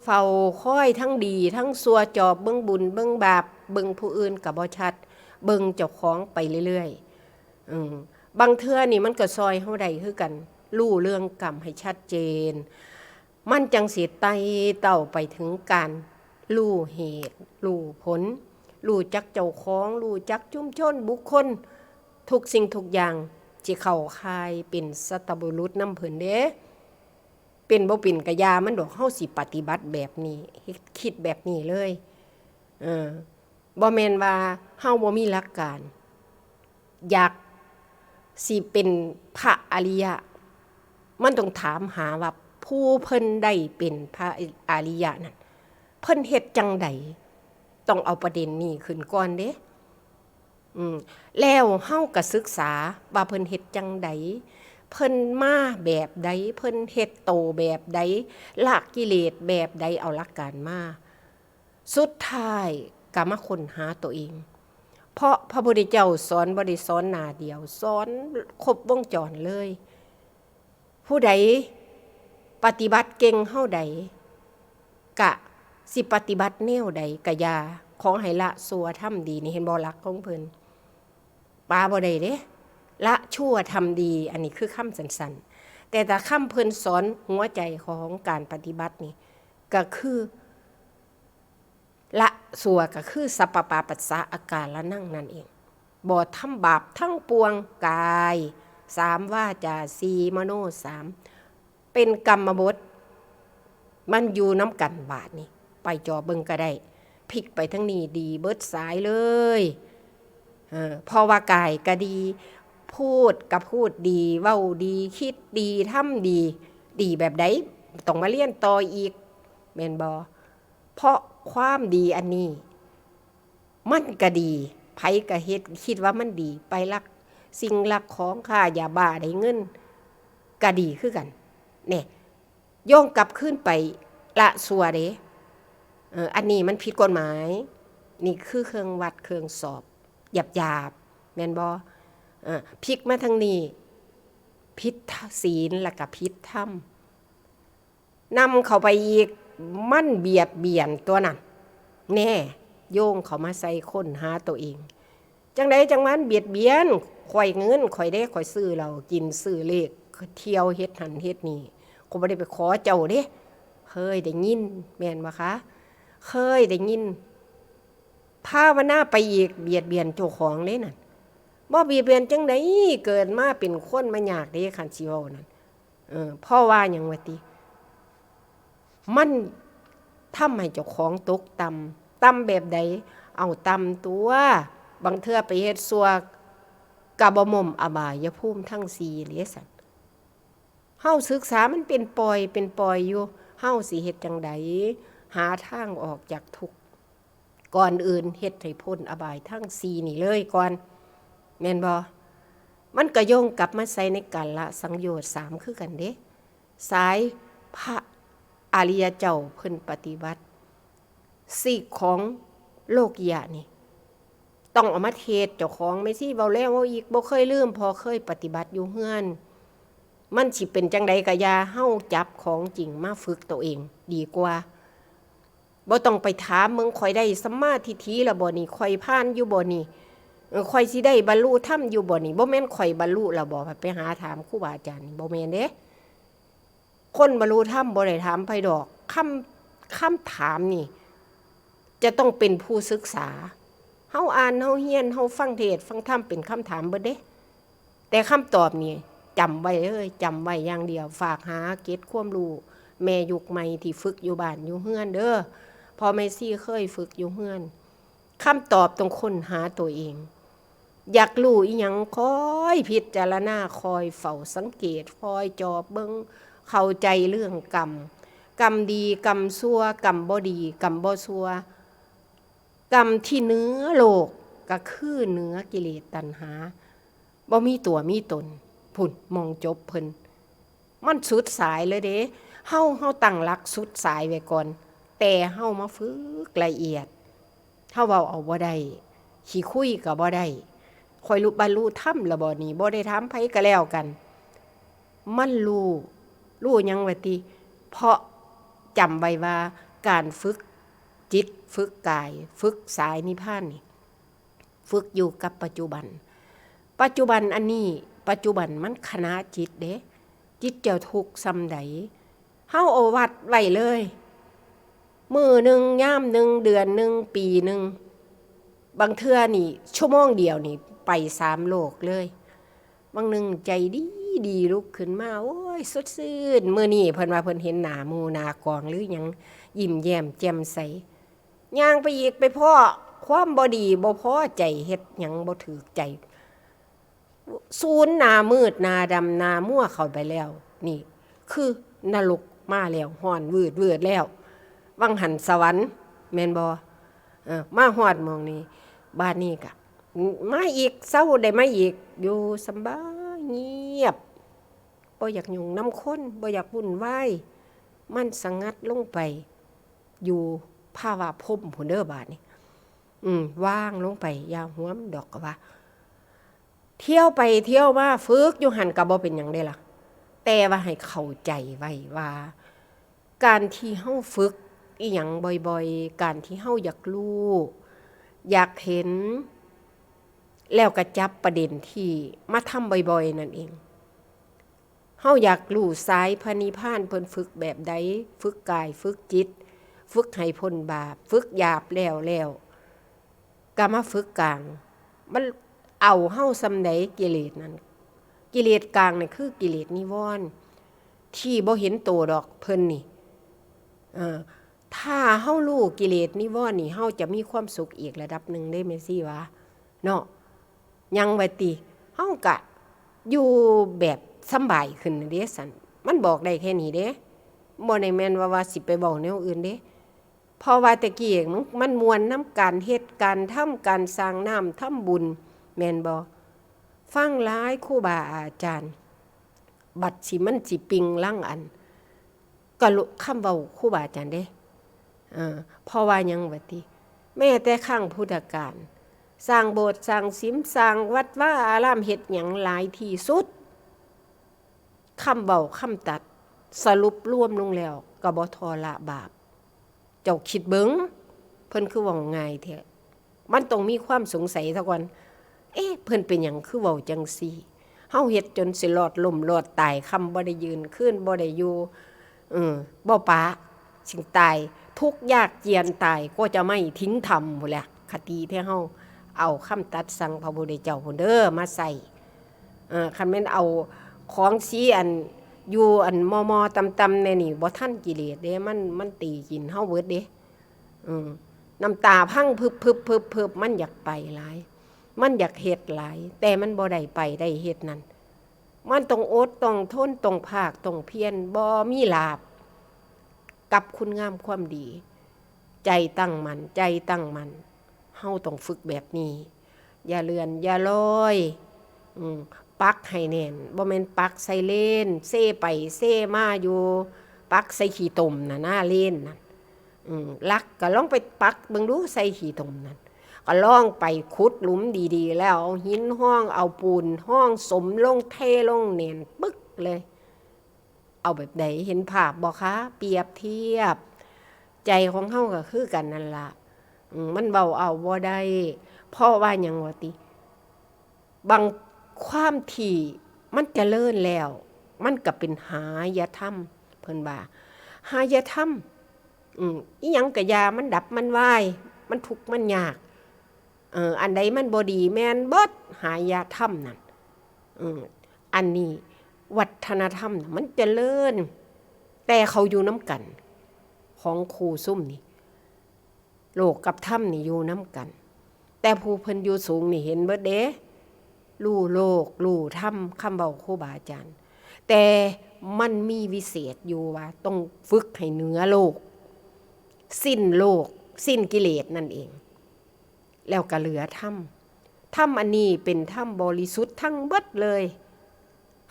เฝ้าคอยทั้งดีทั้งชั่ว จอบเบิ่งบุญเบิ่งบาป เบิ่งผู้อื่นก็บ่ชัด เบิ่งเจ้าของไปเรื่อยๆ เออ บางเทื่อนี่มันก็ซ่อยเฮาได้คือกัน รู้เรื่องกรรมให้ชัดเจน มันจั่งสิไต่เต้าไปถึงการรู้เหตุ รู้ผล รู้จักเจ้าของ รู้จักชุมชน บุคคล ทุกสิ่งทุกอย่าง สิเข้าข่ายเป็นสัตบุรุษนำเพิ่นเด้ เป็นบ่เป็นกะอย่ามันดอก เฮาสิปฏิบัติแบบนี้ เฮ็ด คิดแบบนี้เลย เออ บ่แม่นว่าเฮาบ่มีหลักการ อยากสิเป็นพระอริยะ มันต้องถามหาว่าผู้เพิ่นได้เป็นพระอริยะนั่น เพิ่นเฮ็ดจั่งใด ต้องเอาประเด็นนี้ขึ้นก่อนเด้ อืม แล้วเฮาก็ศึกษาว่าเพิ่นเฮ็ดจั่งใด เพิ่นมาแบบใด เพิ่นเฮ็ดโตแบบใด ละกิเลสแบบใด เอาหลักการมา สุดท้ายก็มาค้นหาตัวเอง เพราะพระพุทธเจ้าสอนบ่ได้สอนหน้าเดียว สอนครบวงจรเลย ผู้ใดปฏิบัติเก่งเฮาใด กะสิปฏิบัติแนวใดกะอย่า ขอให้ละชั่วทำดี นี่เห็นบ่หลักของเพิ่น ปาบ่ได้เด้ ละชั่วทำดี อันนี้คือคำสั้นๆ แต่ถ้าคำเพิ่นสอนหัวใจของการปฏิบัตินี่ ก็คือ ละชั่วก็คือสัพพะปาปัสสะอาการะนังนั่นเอง บ่ทำบาปทั้งปวง กายสาม วาจาสี่ มโนสาม เป็นกรรมบท มันอยู่นำกันบาดนี้ ไปจอบเบิ่งก็ได้ พลิกไปทางนี้ดีเบิดสายเลย เออ เพราะว่ากายก็ดี พูดก็พูดดี เว้าดี คิดดี ทำดี ดีแบบใด ต้องมาเรียนต่ออีก แม่นบ่ เพราะความดีอันนี้ มันก็ดี ไผก็เฮ็ด คิดว่ามันดี ไปลักสิ่งลักของ ค้ายาบ้าได้เงิน ก็ดีคือกัน แหน่ ย่องกลับคืนไปละชั่วเด้ เออ อันนี้มันผิดกฎหมาย นี่คือเครื่องวัดเครื่องสอบ หยาบๆ แม่นบ่ เออ พลิกมาทางนี้ ผิดศีลแล้วก็ผิดธรรม นำเข้าไปอีก มันเบียดเบียนตัวนั้น แน่ โยงเข้ามาใส่คนหาตัวเอง จั่งใดจั่งมันเบียดเบียน ข่อยเงิน ข่อยเด้ ข่อยซื้อเหล้ากิน ซื้อเลข เที่ยวเฮ็ดหั้นเฮ็ดนี่ ข่อยบ่ได้ไปขอเจ้าเด้ เคยได้ยิน แม่นบ่คะ เคยได้ยิน ภาวนาไปอีก เบียดเบียนเจ้าของเด้นั่น บ่เบียดเบียนจั่งใด เกิดมาเป็นคนมายากเด้ คันสิเว้านั่น เออ เพราะว่าหยังวะติ มันทำให้เจ้าของตกต่ำ ต่ำแบบใด เอาต่ำตัว บางเทื่อไปเฮ็ดซั่ว กะบ่ม่มอบายภูมิทั้งสี่เลยสัน เฮาศึกษามันเป็นปอยเป็นปอยอยู่ เฮาสิเฮ็ดจั่งใด หาทางออกจากทุกข์ ก่อนอื่นเฮ็ดให้พ้นอบายทั้งสี่นี่เลยก่อน แม่นบ่ มันก็โยงกลับมาใส่ในกาละสังโยชน์สามคือกันเด้ สายพระอริยเจ้าเพิ่นปฏิบัติ ซีกของโลกิยะนี่ ต้องเอามาเทศน์เจ้าของ แม่ชีเว้าแล้วเว้าอีก บ่เคยลืม เพราะเคยปฏิบัติอยู่เฮือน มันสิเป็นจั่งใดก็อย่า เฮาจับของจริงมาฝึกตัวเองดีกว่า บ่ต้องไปถามเบิ่ง "ข่อยได้สัมมาทิฏฐิแล้วบ่นี่ ข่อยผ่านอยู่บ่นี่ เออ ข่อยสิได้บรรลุธรรมอยู่บ่นี่ บ่แม่นข่อยบรรลุแล้วบ่" ไปหาถามครูบาอาจารย์นี่ บ่แม่นเด้ คนบรรลุธรรมบ่ได้ถามไผดอก คำ คำถามนี่ จะต้องเป็นผู้ศึกษา เฮาอ่าน เฮาเรียน เฮาฟังเทศน์ฟังธรรมเป็นคำถามเบิดเด้ แต่คำตอบนี่จำไว้เลย จำไว้อย่างเดียว ฝากหาเก็บความรู้ แม่ยุคใหม่ที่ฝึกอยู่บ้านอยู่เฮือนเด้อ พ่อแม่ชีเคยฝึกอยู่เฮือน คำตอบต้องค้นหาตัวเอง อยากรู้อีหยัง คอยพิจารณา คอยเฝ้าสังเกต คอยจอบเบิ่ง เข้าใจเรื่องกรรม กรรมดี กรรมชั่ว กรรมบ่ดี กรรมบ่ชั่ว กรรมที่เหนือโลก ก็คือเหนือกิเลสตัณหา บ่มีตัวมีตน พุ้น หม่องจบเพิ่น มันสุดสายเลยเด้ เฮา เฮาตั้งหลักสุดสายไว้ก่อน แต่เฮามาฝึกละเอียด เฮาเว้าเอาบ่ได้ ขี้คุยก็บ่ได้ ข่อยรู้บรรลุธรรมแล้วบ่นี่ บ่ได้ถามไผก็แล้วกัน มันรู้ รู้หยังวะติ เพราะจำไว้ว่าการฝึกจิต ฝึกกาย ฝึกสายนิพพานนี่ ฝึกอยู่กับปัจจุบัน ปัจจุบันอันนี้ ปัจจุบันมันขณะจิตเด้ จิตเจ้าทุกข์ส่ำใด เฮาเอาวัดไว้เลย มื้อหนึ่ง ยามหนึ่ง เดือนหนึ่ง ปีหนึ่ง บางเทื่อนี่ ชั่วโมงเดียวนี่ ไปสามโลกเลย บางหนึ่งใจดีดี ลุกขึ้นมา โอ้ย สดชื่น มื้อนี้เพิ่นว่าเพิ่นเห็นหน้าหมู่หน้ากองหรือหยัง ยิ้มแย้มแจ่มใส ย่างไปอีก ไปพ้อความบ่ดี บ่พอใจ เฮ็ดหยังบ่ถูกใจ สูนหน้ามืดหน้าดำหน้ามัวเข้าไปแล้ว นี่คือนรกมาแล้ว ฮ้อนวืดวืดแล้ว วังหั้นสวรรค์ แม่นบ่ เออ มาฮอดหม่องนี้ บาดนี้ก็มาอีก เซาได้มาอีก อยู่สำบายเงียบ บ่อยากยุ่งนำคน บ่อยากวุ่นวาย มันสงัดลงไป อยู่ภาวะพรหมพุ้นเด้อบาดนี้ อืม ว่างลงไป อย่าห่วมดอก ก็ว่า เที่ยวไปเที่ยวมา ฝึกอยู่หั่นก็บ่เป็นหยังเด้ล่ะ แต่ว่าให้เข้าใจไว้ว่า การที่เฮาฝึกอีหยังบ่อยๆ การที่เฮาอยากรู้ อยากเห็น แล้วก็จับประเด็นที่มาทำบ่อยๆ นั่นเอง เฮาอยากรู้สายพระนิพพานเพิ่นฝึกแบบใด ฝึกกาย ฝึกจิต ฝึกให้พ้นบาป ฝึกหยาบแล้วแล้ว ก็มาฝึกกลาง มันเอาเฮาส่ำใดกิเลสนั่น กิเลสกลางนี่คือกิเลสนิวรณ์ ที่บ่เห็นโตดอกเพิ่นนี่ เออ ถ้าเฮารู้กิเลสนิวรณ์นี่ เฮาจะมีความสุขอีกระดับหนึ่งเด้แม่ชีว่า เนาะ ยังว่าติ เฮากะอยู่แบบสำบายขึ้นเด้สัน มันบอกได้แค่นี้เด้ บ่ได้แม่นว่า ว่าสิไปเว้าแนวอื่นเด้ เพราะว่าแต่กี้มัน มันม่วนนำการเฮ็ด การทำ การสร้างน้ำทำบุญ แม่นบ่ ฟังหลายครูบาอาจารย์ บัดสิมันสิปิงลางอัน ก็ลุ คำเว้าครูบาอาจารย์เด้ เออ เพราะว่าหยังวะติ แม้แต่ครั้งพุทธกาล สร้างโบสถ์ สร้างศิลป์ สร้างวัดวาอาราม เฮ็ดหยังหลายที่สุด คำเว้าคำตัด สรุปรวมลงแล้ว ก็บ่ท่อละบาป เจ้าคิดเบิ่ง เพิ่นคือเว้าง่ายแท้ มันต้องมีความสงสัยซะก่อน เอ๊ะ เพิ่นเป็นหยังคือเว้าจั่งซี้ เฮาเฮ็ดจนสิรอดล้มรอดตาย ค่ำบ่ได้ยืน คืนบ่ได้อยู่ เออ บ่ปะ สิตาย ทุกข์ยากเจียนตาย ก็จะไม่ทิ้งธรรมพู้นแหละ คติที่เฮาเอาคำตัดสั่งพระพุทธเจ้าพู้นเด้อ มาใส่ เออ คันแม่นเอาของสีอัน อยู่อันมอๆ ต่ำๆ แน่นี่ บ่ทันกิเลสเด้ มัน มันตีกินเฮาเบิดเด้ เออ น้ำตาพังพึบๆๆๆ มันอยากไปหลาย มันอยากเฮ็ดหลาย แต่มันบ่ได้ไปได้เฮ็ดนั่น มันต้องอด ต้องทน ต้องภาค ต้องเพียร บ่มีลาภ กับคุณงามความดี ใจตั้งมั่น ใจตั้งมั่น เฮาต้องฝึกแบบนี้ อย่าเลื่อน อย่าลอย อืม ปักให้แน่น บ่แม่นปักใส่เลน เซไปเซมาอยู่ ปักใส่ขี้ตมน่ะนะ เลนน่ะ อืม หลักก็ลองไปปักเบิ่งดู ใส่ขี้ตมนั่น ก็ลองไปขุดหลุมดีๆ แล้ว เอาหินฮอง เอาปูนฮอง สมลง เทลงแน่นปึกเลย เอาแบบใด เห็นภาพบ่คะ เปรียบเทียบ ใจของเฮาก็คือกันนั่นล่ะ อืม มันเว้าเอาบ่ได้ เพราะว่าหยังวะติ บางความที่มันเจริญแล้ว มันก็เป็นหายธรรม เพิ่นว่า หายธรรม อืม อิหยังก็อย่า มันดับ มันวาย มันทุกข์ มันยาก เออ อันใดมันบ่ดี แม่นเบิด หายธรรมนั่น อืม อันนี้วัฒนธรรมน่ะ มันเจริญ แต่เขาอยู่นำกัน ของคู่ซุมนี่ โลกกับธรรมนี่อยู่นำกัน แต่ผู้เพิ่นอยู่สูงนี่เห็นเบิดเด้ รู้โลก รู้ธรรม คำเว้าครูบาอาจารย์ แต่มันมีวิเศษอยู่ว่าต้องฝึกให้เหนือโลก สิ้นโลก สิ้นกิเลสนั่นเอง แล้วก็เหลือธรรม ธรรมอันนี้เป็นธรรมบริสุทธิ์ทั้งเบิดเลย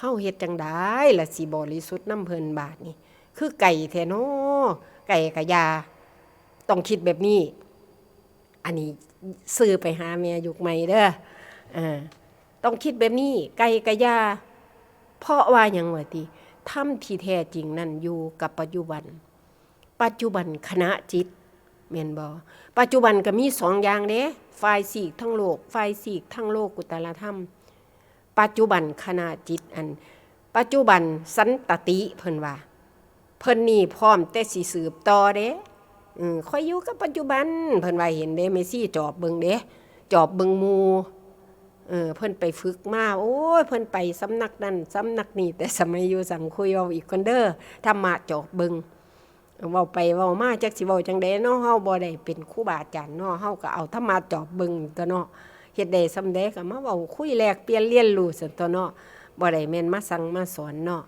เฮาเฮ็ดจั่งใดล่ะสิบริสุทธิ์นำเพิ่นบาดนี้ คือไก่แท้น้อ ไก่กะยา ต้องคิดแบบนี้ อันนี้สื่อไปหาแม่ยุคใหม่เด้อ เออ ต้องคิดแบบนี้ ไก่กะยา เพราะว่าหยังวะติ ธรรมที่แท้จริงนั่นอยู่กับปัจจุบัน ปัจจุบันขณะจิต แม่นบ่ ปัจจุบันก็มีสองอย่างเด้ ฝ่ายซีกทางโลก ฝ่ายซีกทางโลกุตตรธรรม ปัจจุบันขณะจิต อัน ปัจจุบันสันตติ เพิ่นว่า เพิ่นนี่พร้อมแต่สิสืบต่อเด้ เออ ข้อยอยู่กับปัจจุบัน เพิ่นว่า เห็นเด้ แม่ชีจอบเบิ่งเด้ จอบเบิ่งหมู่ เออ เพิ่นไปฝึกมา โอ้ย เพิ่นไปสำนักนั่นสำนักนี่ แต่สมัยอยู่สังคุย เว้าอีกก่อนเด้อ ธรรมะจอบเบิ่ง เว้าไปเว้ามาจักสิเว้าจั่งใดเนาะ เฮาบ่ได้เป็นครูบาอาจารย์เนาะ เฮาก็เอาธรรมะจอบเบิ่งตั๊วเนาะ เฮ็ดได้ส่ำใดก็มาเว้าคุยแลกเปลี่ยนเรียนรู้ซั้นตั๊วเนาะ บ่ได้แม่นมาสั่งมาสอนเนาะ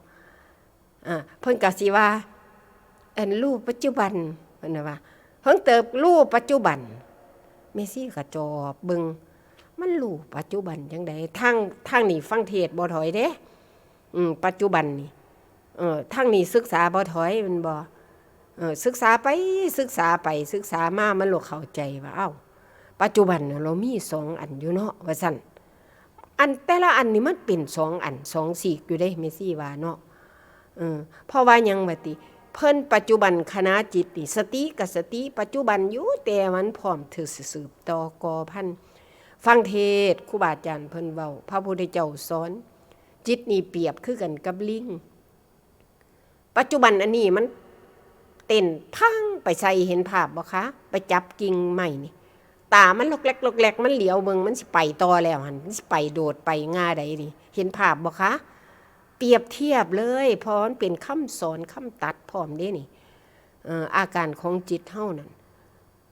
อ่า เพิ่นก็สิว่า อัน รู้ปัจจุบัน เพิ่นน่ะว่า เพิ่งเติบรู้ปัจจุบัน แม่ชีก็จอบเบิ่ง มันรู้ปัจจุบันจั่งใด ทาง ทางนี้ฟังเทศน์บ่ถอยเด้ อืม ปัจจุบันนี่ เออ ทางนี้ศึกษาบ่ถอยแม่นบ่ เออ ศึกษาไป ศึกษาไป ศึกษามา มันเลยเข้าใจว่า เอ้า ปัจจุบันน่ะเรามีสองอันอยู่เนาะ ว่าซั่น อันแต่ละอันนี่มันเป็นสองอัน สองซีกอยู่เด้ แม่ชีว่าเนาะ เออ เพราะว่าหยังวะติ เพิ่นปัจจุบันขณะจิตนี่ สติกับสติปัจจุบันอยู่ แต่มันพร้อมที่สิสืบต่อก่อพันธุ์ ฟังเทศน์ ครูบาอาจารย์เพิ่นเว้า พระพุทธเจ้าสอน จิตนี่เปรียบคือกันกับลิง ปัจจุบันอันนี้มันเต้นพังไปใส่ เห็นภาพบ่คะ ไปจับกิ่งไม้นี่ ตามันหลอกแหลกหลอกแหลก มันเหลียวเบิ่ง มันสิไปต่อแล้วหั่น มันสิไปโดดไปง่าใดนี่ เห็นภาพบ่คะ เปรียบเทียบเลย เพราะมันเป็นคำสอนคำตัดพร้อมเด้นี่ เอ่อ อาการของจิตเฮานั่น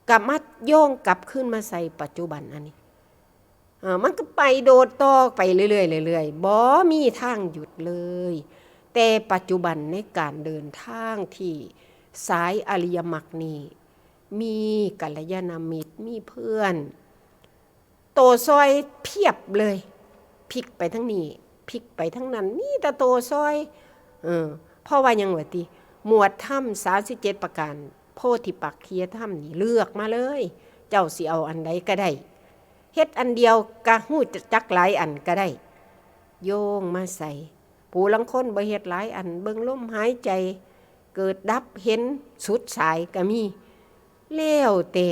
กลับมาโยงกลับคืนมาใส่ปัจจุบันอันนี้ เอ่อ มันก็ไปโดดต่อไปเรื่อยๆ เรื่อยๆ บ่มีทางหยุดเลย แต่ปัจจุบันในการเดินทางที่สายอริยมรรคนี่ มีกัลยาณมิตร มีเพื่อน โตซอยเพียบเลย พลิกไปทางนี้ พลิกไปทางนั้น มีแต่โตซอย เออ เพราะว่าหยังวะติ หมวดธรรมสามสิบเจ็ดประการ โพธิปักขียธรรมนี่เลือกมาเลย เจ้าสิเอาอันใดก็ได้ เฮ็ดอันเดียวก็ฮู้จักหลายอันก็ได้ โยงมาใส่ ผู้ลางคนบ่เฮ็ดหลายอัน เบิ่งลมหายใจ เกิดดับเห็นสุดสายก็มี แล้วแต่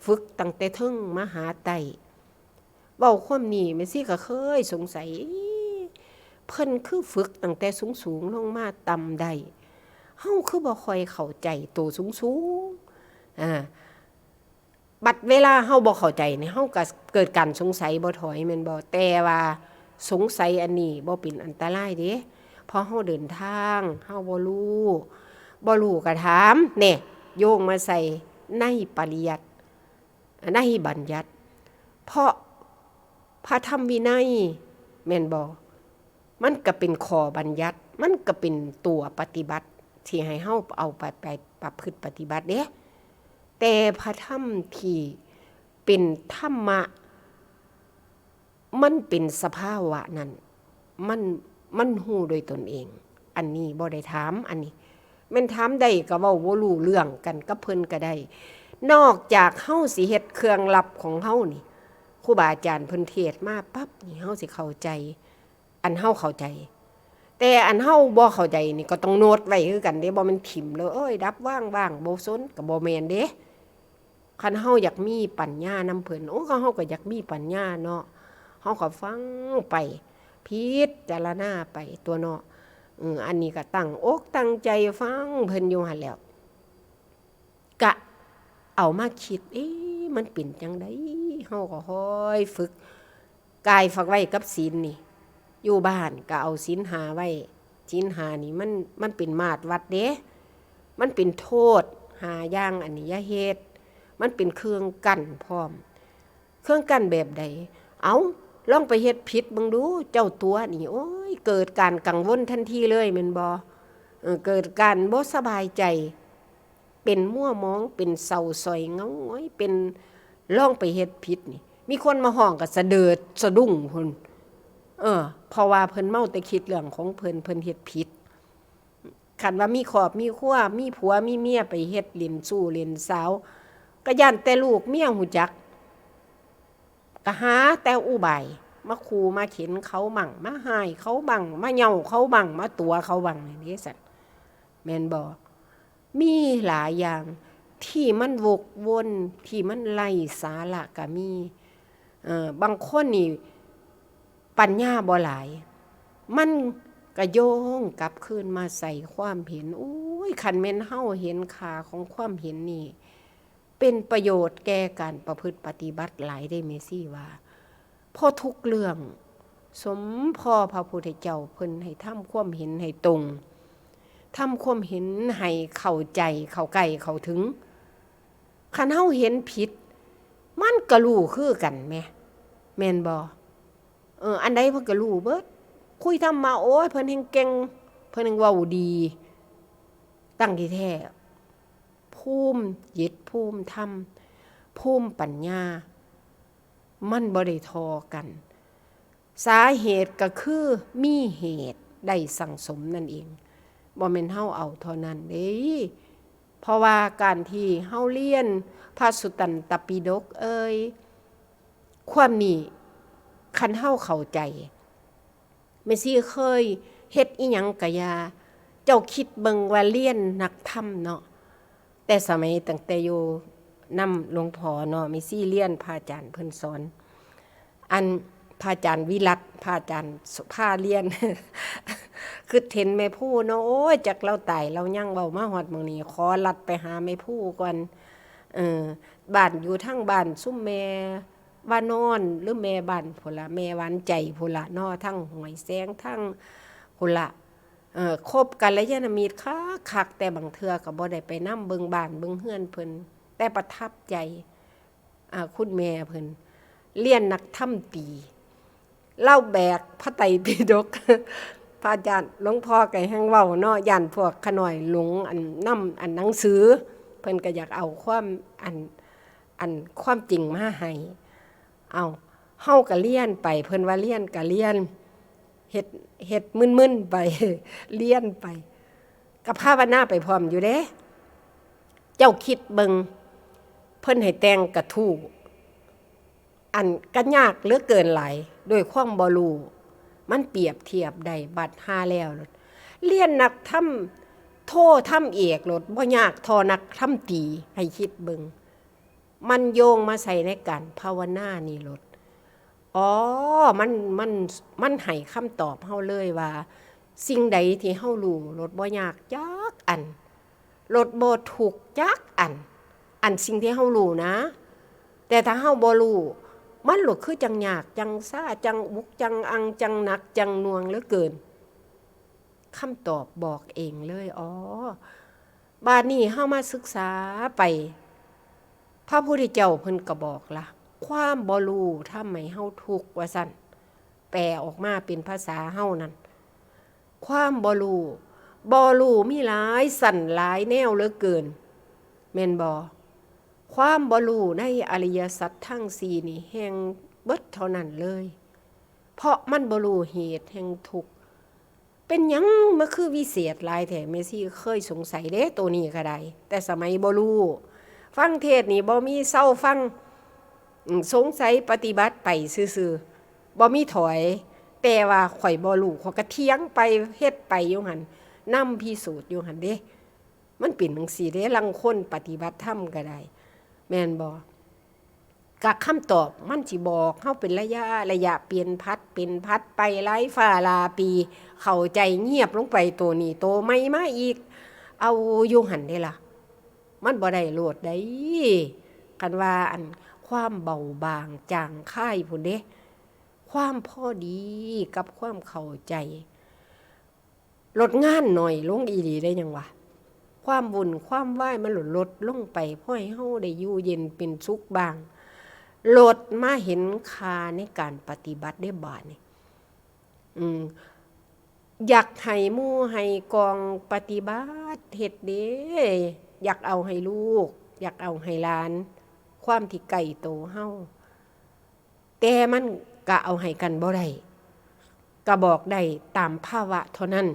ฝึกตั้งแต่เทิงมาหาใต้ เว้าความนี้แม่ชีก็เคยสงสัย เอ๊ะ เพิ่นคือฝึกตั้งแต่สูงๆลงมาต่ำได้ เฮาคือบ่ค่อยเข้าใจโตสูงๆ อ่า บัดเวลาเฮาบ่เข้าใจนี่ เฮาก็เกิดการสงสัยบ่ถอยแม่นบ่ แต่ว่าสงสัยอันนี้บ่เป็นอันตรายเด้ เพราะเฮาเดินทาง เฮาบ่รู้ บ่รู้ก็ถาม แน่ โยงมาใส่ในปริยัติ ในบัญญัติ เพราะพระธรรมวินัย แม่นบ่ มันก็เป็นข้อบัญญัติ มันก็เป็นตัวปฏิบัติ ที่ให้เฮาเอาไป ไปประพฤติปฏิบัติเด้ แต่พระธรรมที่เป็นธรรมะ มันเป็นสภาวะนั้น มัน มันฮู้โดยตนเอง อันนี้บ่ได้ถาม อันนี้แม่นถามได้ก็เว้าบ่รู้เรื่องกันกับเพิ่นก็ได้ นอกจากเฮาสิเฮ็ดเครื่องลับของเฮานี่ ครูบาอาจารย์เพิ่นเทศน์มาปั๊บนี่ เฮาสิเข้าใจ อันเฮาเข้าใจ แต่อันเฮาบ่เข้าใจนี่ก็ต้องโน้ตไว้คือกันเด้ บ่แม่นถิ่มเลย โอ้ย ดับ วาง ว่าง บ่สน ก็บ่แม่นเด้ คันเฮาอยากมีปัญญานำเพิ่น โอ้ ก็เฮาก็อยากมีปัญญาเนาะ เฮาก็ฟังไป พิจารณาไปตั๊วเนาะ อืม อันนี้ก็ตั้งอกตั้งใจฟังเพิ่นอยู่หั่นแหล้ว กะเอามาคิด เอ๊ะ มันเป็นจั่งใด เฮาก็ค่อยฝึก กายฝากไว้กับศีลนี่ อยู่บ้านก็เอาศีลห้าไว้ ศีลห้านี่มัน มันเป็นมาตรวัดเด้ มันเป็นโทษห้าอย่าง อันนี้อย่าเฮ็ด มันเป็นเครื่องกั้นพร้อม เครื่องกั้นแบบใด เอ้า ลองไปเฮ็ดผิดเบิ่งดู เจ้าตั๋วนี่ โอ้ย เกิดการกังวลทันทีเลยแม่นบ่ เออ เกิดการบ่สบายใจ เป็นมัวหมอง เป็นเศร้าส้อยเหงาหงอย เป็น ลองไปเฮ็ดผิดนี่ มีคนมาฮ้องก็สะเดิดสะดุ้งพุ้น เออ เพราะว่าเพิ่นเมาแต่คิดเรื่องของเพิ่น เพิ่นเฮ็ดผิด คันว่ามีครอบมีครัว มีผัวมีเมีย ไปเฮ็ดเล่นชู้เล่นสาว ก็ย้านแต่ลูกเมียฮู้จัก ก็หาแต่อุบาย มาขู่มาเข็นเขาบ้าง มาฮ้ายเขาบ้าง มาเหย้าเขาบ้าง มาตั๋วเขาบ้างนี่เด้ ซั่น แม่นบ่ มีหลายอย่างที่มันวกวน ที่มันไร้สาระก็มี เอ่อ บางคนนี่ปัญญาบ่หลาย มันก็โยงกลับคืนมาใส่ความเห็น โอ้ย คันแม่นเฮาเห็นค่าของความเห็นนี่ เป็นประโยชน์แก่การประพฤติปฏิบัติหลายเด้ แม่ชีว่า เพราะทุกเรื่อง สมพ่อพระพุทธเจ้าเพิ่นให้ทำความเห็นให้ตรง ทำความเห็นให้เข้าใจ เข้าใกล้ เข้าถึง คันเฮาเห็นผิด มันก็รู้คือกันแหม แม่นบ่ เออ อันใดเพิ่นก็รู้เบิด คุยธรรมะ โอ้ย เพิ่นแฮ่งเก่ง เพิ่นแฮ่งเว้าดี ตั้งที่แท้ ภูมิจิต ภูมิธรรม ภูมิปัญญา มันบ่ได้ท่อกัน สาเหตุก็คือมีเหตุได้สั่งสมนั่นเอง บ่แม่นเฮาเอาเท่านั้นเด้ เพราะว่าการที่เฮาเรียนพระสุตตันตปิฎกเอ่ย ความนี้ คันเฮาเข้าใจ แม่ชีเคยเฮ็ดอิหยังกะอย่า เจ้าคิดเบิ่งว่าเรียนนักธรรมเนาะ แต่สมัยตั้งแต่อยู่นำหลวงพ่อเนาะ แม่ชีเรียนพระอาจารย์เพิ่นสอน อันพระอาจารย์วิรัต พระอาจารย์สุภาเรียน คือเห็นแม่ภูเนาะ โอ้ย จักเลาตายเลายัง เว้ามาฮอดหม่องนี้ ขอลัดไปหาแม่ภูก่อน เออ บ้านอยู่ทางบ้านซุมแม่ ว่านอน หรือแม่บ้านพุ้นละ แม่หวานใจพุ้นละเนาะ ทั้งห้วยแสง ทั้งพุ้นละ เอ่อ คบกัลยาณมิตรคักๆ แต่บางเทื่อก็บ่ได้ไปนำเบิ่งบ้านเบิ่งเฮือนเพิ่น แต่ประทับใจ อ่า คุณแม่เพิ่น เรียนนักธรรมตรี ลาวแบกพระไตรปิฎก พระอาจารย์หลวงพ่อก็แฮ่งเว้าเนาะ ย้านพวกข้าน้อยหลงอันนำอันหนังสือ เพิ่นก็อยากเอาความอัน อันความจริงมาให้ เอา เฮาก็เรียนไป เพิ่นว่าเรียนก็เรียน เฮ็ด เฮ็ดมึนๆ ไป เรียนไป ก็ภาวนาไปพร้อมอยู่เด้ เจ้าคิดเบิ่ง เพิ่นให้แต่งกระทู้ อันก็ยากเหลือเกินหลาย ด้วยความบ่รู้ มันเปรียบเทียบได้ บัดห่าแล้ว เรียนนักธรรมโท ธรรมเอกโลด บ่ยากเท่านักธรรมตรี ให้คิดเบิ่ง มันโยงมาใส่ในการภาวนานี่โลด อ๋อ มัน มัน มันให้คำตอบเฮาเลยว่า สิ่งใดที่เฮารู้ โลดบ่ยากจักอัน โลดบ่ทุกข์จักอัน อันสิ่งที่เฮารู้นะ แต่ถ้าเฮาบ่รู้ มันโลดคือจั่งยาก จั่งซา จั่งอุก จั่งอัง จั่งหนัก จั่งหน่วงเหลือเกิน คำตอบบอกเองเลย อ๋อ บาดนี้เฮามาศึกษาไป พระพุทธเจ้าเพิ่นก็บอกละ ความบ่รู้ทำให้เฮาทุกข์ ว่าซั่น แปลออกมาเป็นภาษาเฮานั่น ความบ่รู้ บ่รู้มีหลายชั้นหลายแนวเหลือเกิน แม่นบ่ ความบ่รู้ในอริยสัจทั้งสี่นี่แฮ่งเบิดเท่านั้นเลย เพราะมันบ่รู้เหตุแห่งทุกข์ เป็นหยังมาคือวิเศษหลายแท้ แม่ชีเคยสงสัยเด้ โตนี้ก็ได้ แต่สมัยบ่รู้ ฟังเทศน์นี่บ่มีเซาฟัง อืม สงสัยปฏิบัติไปซื่อๆ บ่มีถอย แต่ว่าข้อยบ่รู้ ข้อยก็เถียงไป เฮ็ดไปอยู่หั่น นำพิสูจน์อยู่หั่นเด้ มันเป็นจั่งซี้เด้ ลางคนปฏิบัติธรรมก็ได้ แม่นบ่ กะคำตอบมันสิบอกเฮาเป็นระยะระยะ เปลี่ยนผัด เปลี่ยนผัดไป หลายฟ้าหลายปี เข้าใจเงียบลงไป โตนี้โตใหม่มาอีก เอาอยู่หั่นเด้ล่ะ มันบ่ได้โลดใด คันว่าอันความเบาบางจางคายพู้นเด้ ความพอดีกับความเข้าใจ โลดงานน้อยลงอีหลีได้หยังวะ ความวุ่นความวายมันโลดลดลงไป พอให้เฮาได้อยู่เย็นเป็นสุขบ้าง โลดมาเห็นค่าในการปฏิบัติได้บาดนี่ อืม อยากให้หมู่ให้กองปฏิบัติเฮ็ดเด้ อยากเอาให้ลูก อยากเอาให้หลาน ความที่ใกล้โตเฮา แต่มันกะเอาให้กันบ่ได้ กะบอกได้ตามภาวะเท่านั้น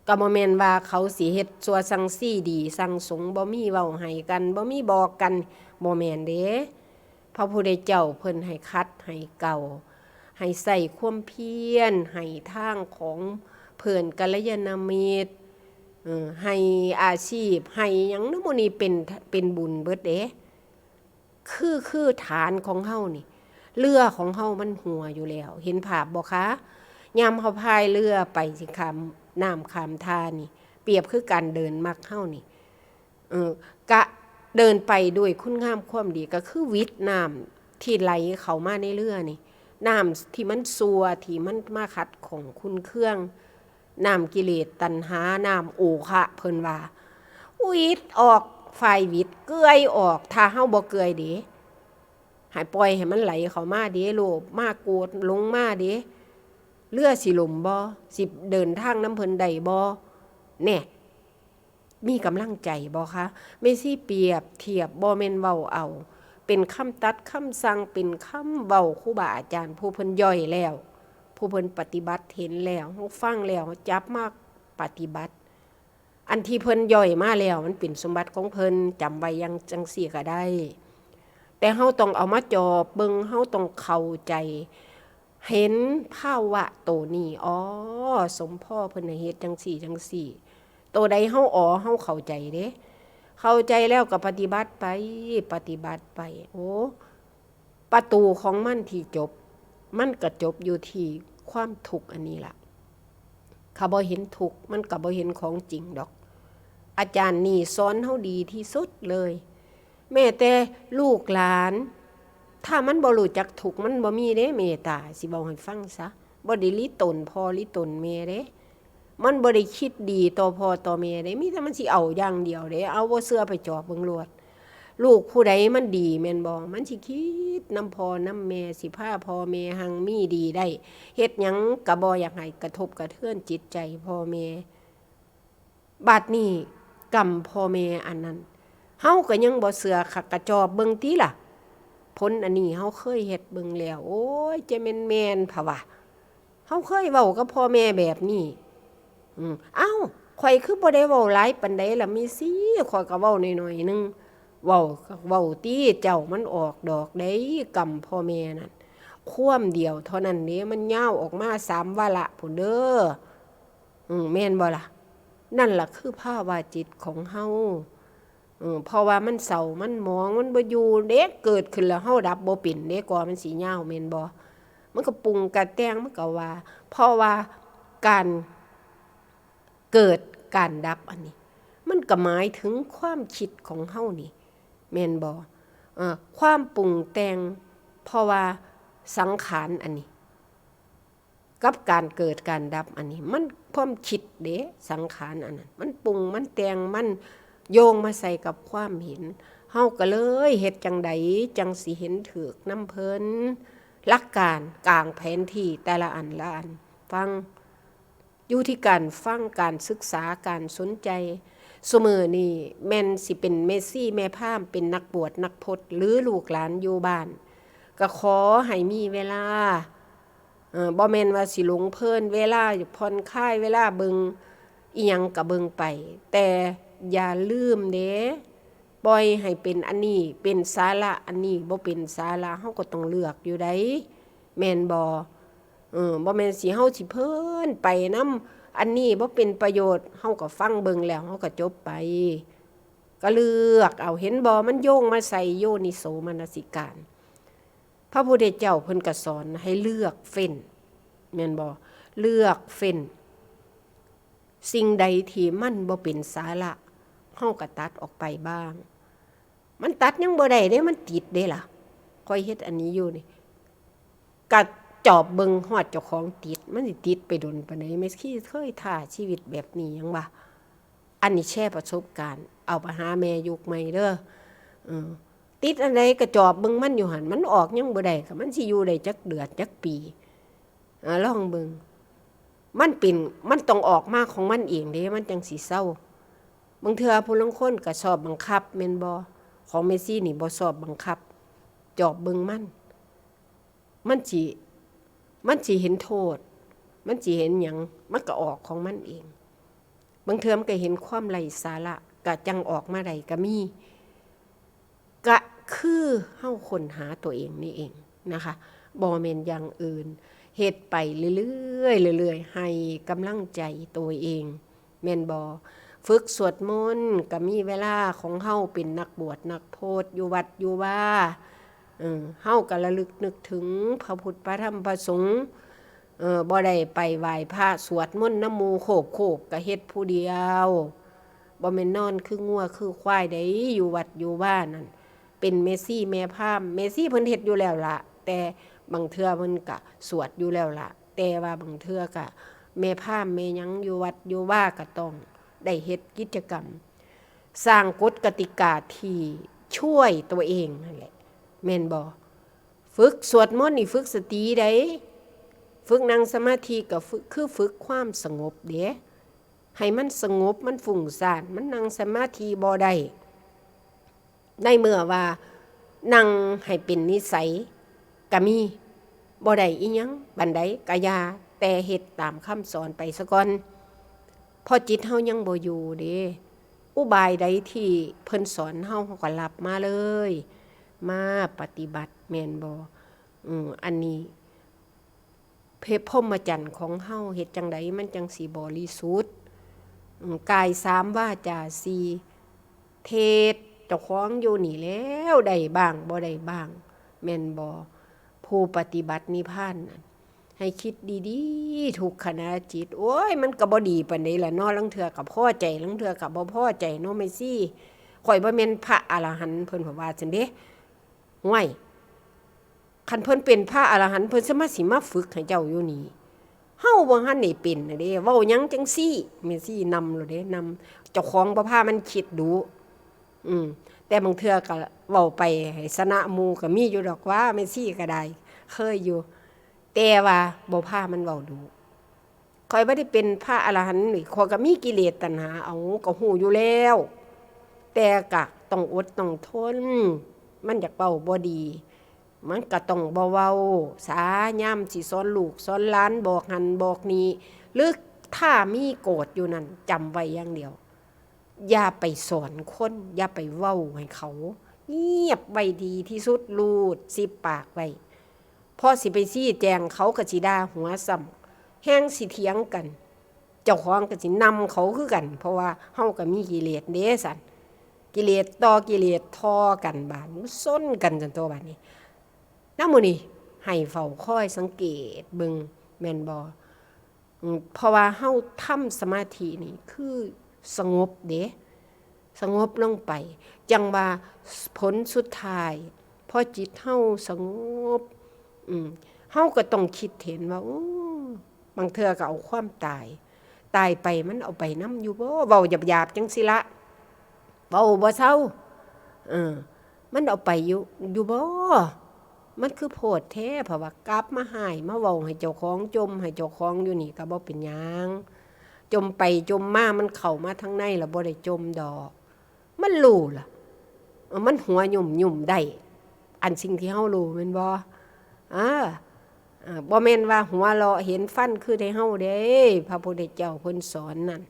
กะบ่แม่นว่าเขาสิเฮ็ดซั่วสั่งซี้ดีสั่งสง บ่มีเว้าให้กัน บ่มีบอกกัน บ่แม่นเด้ พระพุทธเจ้าเพิ่นให้ขัดให้เกลา ให้ใช้ความเพียร ให้ทางของเพื่อนกัลยาณมิตร เออ ให้อาชีพ ให้หยังนำหมู่นี้เป็น เป็นบุญเบิดเด้ คือ คือฐานของเฮานี่ เรือของเฮามันหัวอยู่แล้ว เห็นภาพบ่คะ ยามเฮาพายเรือไปสิข้ามน้ำข้ามท่านี่ เปรียบคือการเดินมรรคเฮานี่ เออ กะเดินไปด้วยคุณงามความดี ก็คือวิทย์น้ำที่ไหลเข้ามาในเรือนี่ น้ำที่มันซั่ว ที่มันมาขัดข้องขุ่นเคือง น้ำกิเลสตัณหา น้ำโอฆะ เพิ่นว่า วิทย์ออก ฝ่ายวิทย์เกือยออก ถ้าเฮาบ่เกือยเด้ ให้ปล่อยให้มันไหลเข้ามาเด้ โลภมา โกรธ หลงมาเด้ เรือสิล่มบ่ สิเดินทางนำเพิ่นได้บ่ แน่ มีกำลังใจบ่คะ แม่ชีเปรียบเทียบ บ่แม่นเว้าเอา เป็นคำตัดคำสั่ง เป็นคำเว้าครูบาอาจารย์ผู้เพิ่นย่อยแล้ว ผู้เพิ่นปฏิบัติเห็นแล้ว เฮาฟังแล้ว เฮาจับมาปฏิบัติ อันที่เพิ่นย่อยมาแล้ว มันเป็นสมบัติของเพิ่น จำไว้อย่างจั่งซี้ก็ได้ แต่เฮาต้องเอามาจอบเบิ่ง เฮาต้องเข้าใจ เห็นภาวะโตนี้ อ๋อ สมภอเพิ่นให้เฮ็ดจั่งซี้จั่งซี้ โตใดเฮา อ๋อ เฮาเข้าใจเด้ เข้าใจแล้วก็ปฏิบัติไป ปฏิบัติไป โอ้ ประตูของมันที่จบ มันก็จบอยู่ที่ความทุกข์อันนี้ล่ะ ถ้าบ่เห็นทุกข์ มันก็บ่เห็นของจริงดอก อาจารย์นี่สอนเฮาดีที่สุดเลย แม้แต่ลูกหลาน ถ้ามันบ่รู้จักทุกข์ มันบ่มีเด้เมตตา สิเว้าให้ฟังซะ บ่ได้ลิตนพ่อลิตนแม่เด้ มันบ่ได้คิดดีต่อพ่อต่อแม่เด้ มีแต่มันสิเอาอย่างเดียวเด้ เอาบ่เชื่อไปจอบเบิ่งโลด ลูกผู้ใดมันดีแม่นบ่ มันสิคิดนำพ่อนำแม่ สิพาพ่อแม่หังมีดีได้ เฮ็ดหยังก็บ่อยากให้กระทบกระเทือนจิตใจพ่อแม่ บัดนี้กรรมพ่อแม่อันนั้น เฮาก็ยังบ่เชื่อคัก กะจอบเบิ่งติล่ะ ผลอันนี้เฮาเคยเฮ็ดเบิ่งแล้ว โอ้ย จะแม่นแม่นผะวะ เฮาเคยเว้ากับพ่อแม่แบบนี้ อืม เอ้า ข้อยคือบ่ได้เว้าหลายปานใดล่ะ แม่ชี ข้อยก็เว้าน้อยๆหนึ่ง เว้า เว้าติ เจ้ามันออกดอกเด้ กรรมพ่อแม่นั่น ความเดียวเท่านั้นเด้ มันยาวออกมาสามวาระพู้นเด้อ อืม แม่นบ่ล่ะ นั่นล่ะคือภาวะจิตของเฮา เออ เพราะว่ามันเศร้า มันหมอง มันบ่อยู่เด้ เกิดขึ้นแล้วเฮาดับบ่เป็นเด้ กว่ามันสิยาวแม่นบ่ มันก็ปรุงก็แต่ง มันก็ว่า เพราะว่าการเกิดการดับอันนี้ มันก็หมายถึงความคิดของเฮานี่ แม่นบ่ เอ่อ ความปรุงแต่ง เพราะว่าสังขารอันนี้ กับการเกิดการดับอันนี้ มันความคิดเด้ สังขารอันนั้น มันปรุง มันแต่ง มันโยงมาใส่กับความเห็น เฮาก็เลยเฮ็ดจั่งใดจั่งสิเห็นถูกนำเพิ่น หลักการกางแผนที่แต่ละอันละอัน ฟัง อยู่ที่การฟัง การศึกษา การสนใจ ซุมื้อนี้แม่นสิเป็นแม่ชีแม่พราหมณ์ เป็นนักบวชนักพจน์ หรือลูกหลานอยู่บ้าน ก็ขอให้มีเวลา เอ่อ บ่แม่นว่าสิหลงเพลิน เวลาผ่อนคลาย เวลาเบิ่งอิหยังก็เบิ่งไป แต่อย่าลืมเด้ ปล่อยให้เป็นอันนี้เป็นสาระ อันนี้บ่เป็นสาระ เฮาก็ต้องเลือกอยู่ได๋ แม่นบ่ เออ บ่แม่นสิ เฮาสิเพลินไปนำ อันนี้บ่เป็นประโยชน์ เฮาก็ฟังเบิ่งแล้ว เฮาก็จบไป ก็เลือกเอา เห็นบ่ มันโยงมาใส่โยนิโสมนสิการ พระพุทธเจ้าเพิ่นก็สอนให้เลือกเฟ้น แม่นบ่ เลือกเฟ้น สิ่งใดที่มันบ่เป็นสาระ เฮาก็ตัดออกไปบ้าง มันตัดยังบ่ได้เด้ มันติดเด้ล่ะ ข้อยเฮ็ดอันนี้อยู่นี่ ก็จอบเบิ่งฮอดเจ้าของติด มันสิติดไปโดนปานใด แม่ชีเคยท่าชีวิตแบบนี้หยังวะ อันนี้แชร์ประสบการณ์ เอาไปหาแม่ยุคใหม่เด้อ เออ ติดอันใดก็จอบเบิ่งมันอยู่หั่น มันออกยังบ่ได้ ก็มันสิอยู่ได้จักเดือนจักปี อ่า ลองเบิ่ง มันเป็น มันต้องออกมาของมันเองเด้ มันจั่งสิเซา บางเทื่อผู้ลางคนก็ชอบบังคับแม่นบ่ ของแม่ชีนี่บ่ชอบบังคับ จอบเบิ่งมัน มันสิ มันสิเห็นโทษ มันสิเห็นหยัง มันก็ออกของมันเอง บางเทื่อมันก็เห็นความไร้สาระ ก็จั่งออกมาได้ก็มี ก็คือเฮาค้นหาตัวเองนี่เองนะคะ บ่แม่นอย่างอื่น เฮ็ดไปเรื่อยๆ เรื่อยๆ ให้กำลังใจตัวเอง แม่นบ่ ฝึกสวดมนต์ ก็มีเวลาของเฮาเป็นนักบวชนักพจน์ อยู่วัดอยู่วา เออ เฮาก็ระลึกนึกถึงพระพุทธพระธรรมพระสงฆ์ เออ บ่ได้ไปไหว้พระสวดมนต์นำหมู่โคบๆ ก็เฮ็ดผู้เดียว บ่แม่นนอนคืองัวคือควายเด้ อยู่วัดอยู่วานั่น เป็นแม่ชีแม่พราหมณ์ แม่ชีเพิ่นเฮ็ดอยู่แล้วล่ะ แต่บางเทื่อเพิ่นก็สวดอยู่แล้วล่ะ แต่ว่าบางเทื่อก็แม่พราหมณ์แม่หยังอยู่วัดอยู่วาก็ต้องได้เฮ็ดกิจกรรม สร้างกฎกติกาที่ช่วยตัวเองนั่นแหละ แม่นบ่ ฝึกสวดมนต์นี่ฝึกสติเด้ ฝึกนั่งสมาธิก็ฝึก คือฝึกความสงบเด้ ให้มันสงบ มันฟุ้งซ่าน มันนั่งสมาธิบ่ได้ ในเมื่อว่านั่งให้เป็นนิสัยก็มี บ่ได้อิหยังปานใดก็อย่า แต่เฮ็ดตามคำสอนไปซะก่อน เพราะจิตเฮายังบ่อยู่เด้ อุบายใดที่เพิ่นสอนเฮา เฮาก็รับมาเลย มาปฏิบัติ แม่นบ่ อืม อันนี้ เพ พรหมจรรย์ของเฮาเฮ็ดจั่งใดมันจั่งสิบริสุทธิ์ อืม กายสาม วาจาสี่ เทศน์เจ้าของอยู่นี่แหล้ว ได้บ้างบ่ได้บ้าง แม่นบ่ ผู้ปฏิบัตินิพพานนั่น ให้คิดดีๆ ทุกขณะจิต โอ้ย มันก็บ่ดีปานใดล่ะเนาะ ลางเทื่อก็พอใจ ลางเทื่อก็บ่พอใจเนาะ แม่ชี ข้อยบ่แม่นพระอรหันต์ เพิ่นว่าซั่นเด้ ห้วย คันเพิ่นเป็นพระอรหันต์ เพิ่นสิมา สิมาฝึกให้เจ้าอยู่นี่ เฮาบ่ทันได้เป็นน่ะเด้ เว้าหยังจั่งซี้ แม่ชีนำโลดเด้ นำ เจ้าของบ่พามันคิดดู อืม แต่บางเทื่อก็เว้าไปให้ชนะหมู่ก็มีอยู่ดอกว่า แม่ชีก็ได้ เคยอยู่ แต่ว่าบ่พามันเว้าดู ข้อยบ่ได้เป็นพระอรหันต์นี่ ข้อยก็มีกิเลสตัณหา เอา ก็ฮู้อยู่แล้ว แต่ก็ต้องอดต้องทน มันอยากเว้าบ่ดี มันก็ต้องบ่เว้าซะ ยามสิสอนลูกสอนหลาน บอกหั้นบอกนี่ หรือถ้ามีโกรธอยู่นั่น จำไว้อย่างเดียว อย่าไปสอนคน อย่าไปเว้าให้เขา เงียบไว้ดีที่สุด รูดซิบปากไว้ พอสิไปชี้แจงเขาก็สิด่าหัวซ้ำ แฮ่งสิเถียงกัน เจ้าของก็สินำเขาคือกัน เพราะว่าเฮาก็มีกิเลสเด้ซั้น กิเลสต่อกิเลสทอกันบาดนี้ มันซนกันจั่งตัวบาดนี้ นำมื้อนี้ให้เฝ้าคอยสังเกตเบิ่ง แม่นบ่ อืม เพราะว่าเฮาทำสมาธินี่คือสงบเด้ สงบลงไป จั่งว่าผลสุดท้าย พอจิตเฮาสงบ อืม เฮาก็ต้องคิดเห็นว่า โอ้ บางเทื่อก็เอาความตาย ตายไปมันเอาไปนำอยู่บ่ เว้าหยาบๆ จั่งซี้ละ เว้าบ่เซา เออ มันเอาไปอยู่ อยู่บ่ มันคือโพดแท้ เพราะว่ากลับมาฮ้าย มาเว้าให้เจ้าของจ่ม ให้เจ้าของอยู่นี่ก็บ่เป็นหยัง จ่มไปจ่มมา มันเข้ามาทางในแล้วบ่ได้จ่มดอก มันรู้ล่ะ เออ มันหัวยุ่มๆ ได้ อันสิ่งที่เฮารู้แม่นบ่ เออ เออ บ่แม่นว่าหัวเลาะเห็นฟันคือได้เฮาเด้ พระพุทธเจ้าเพิ่นสอนนั่น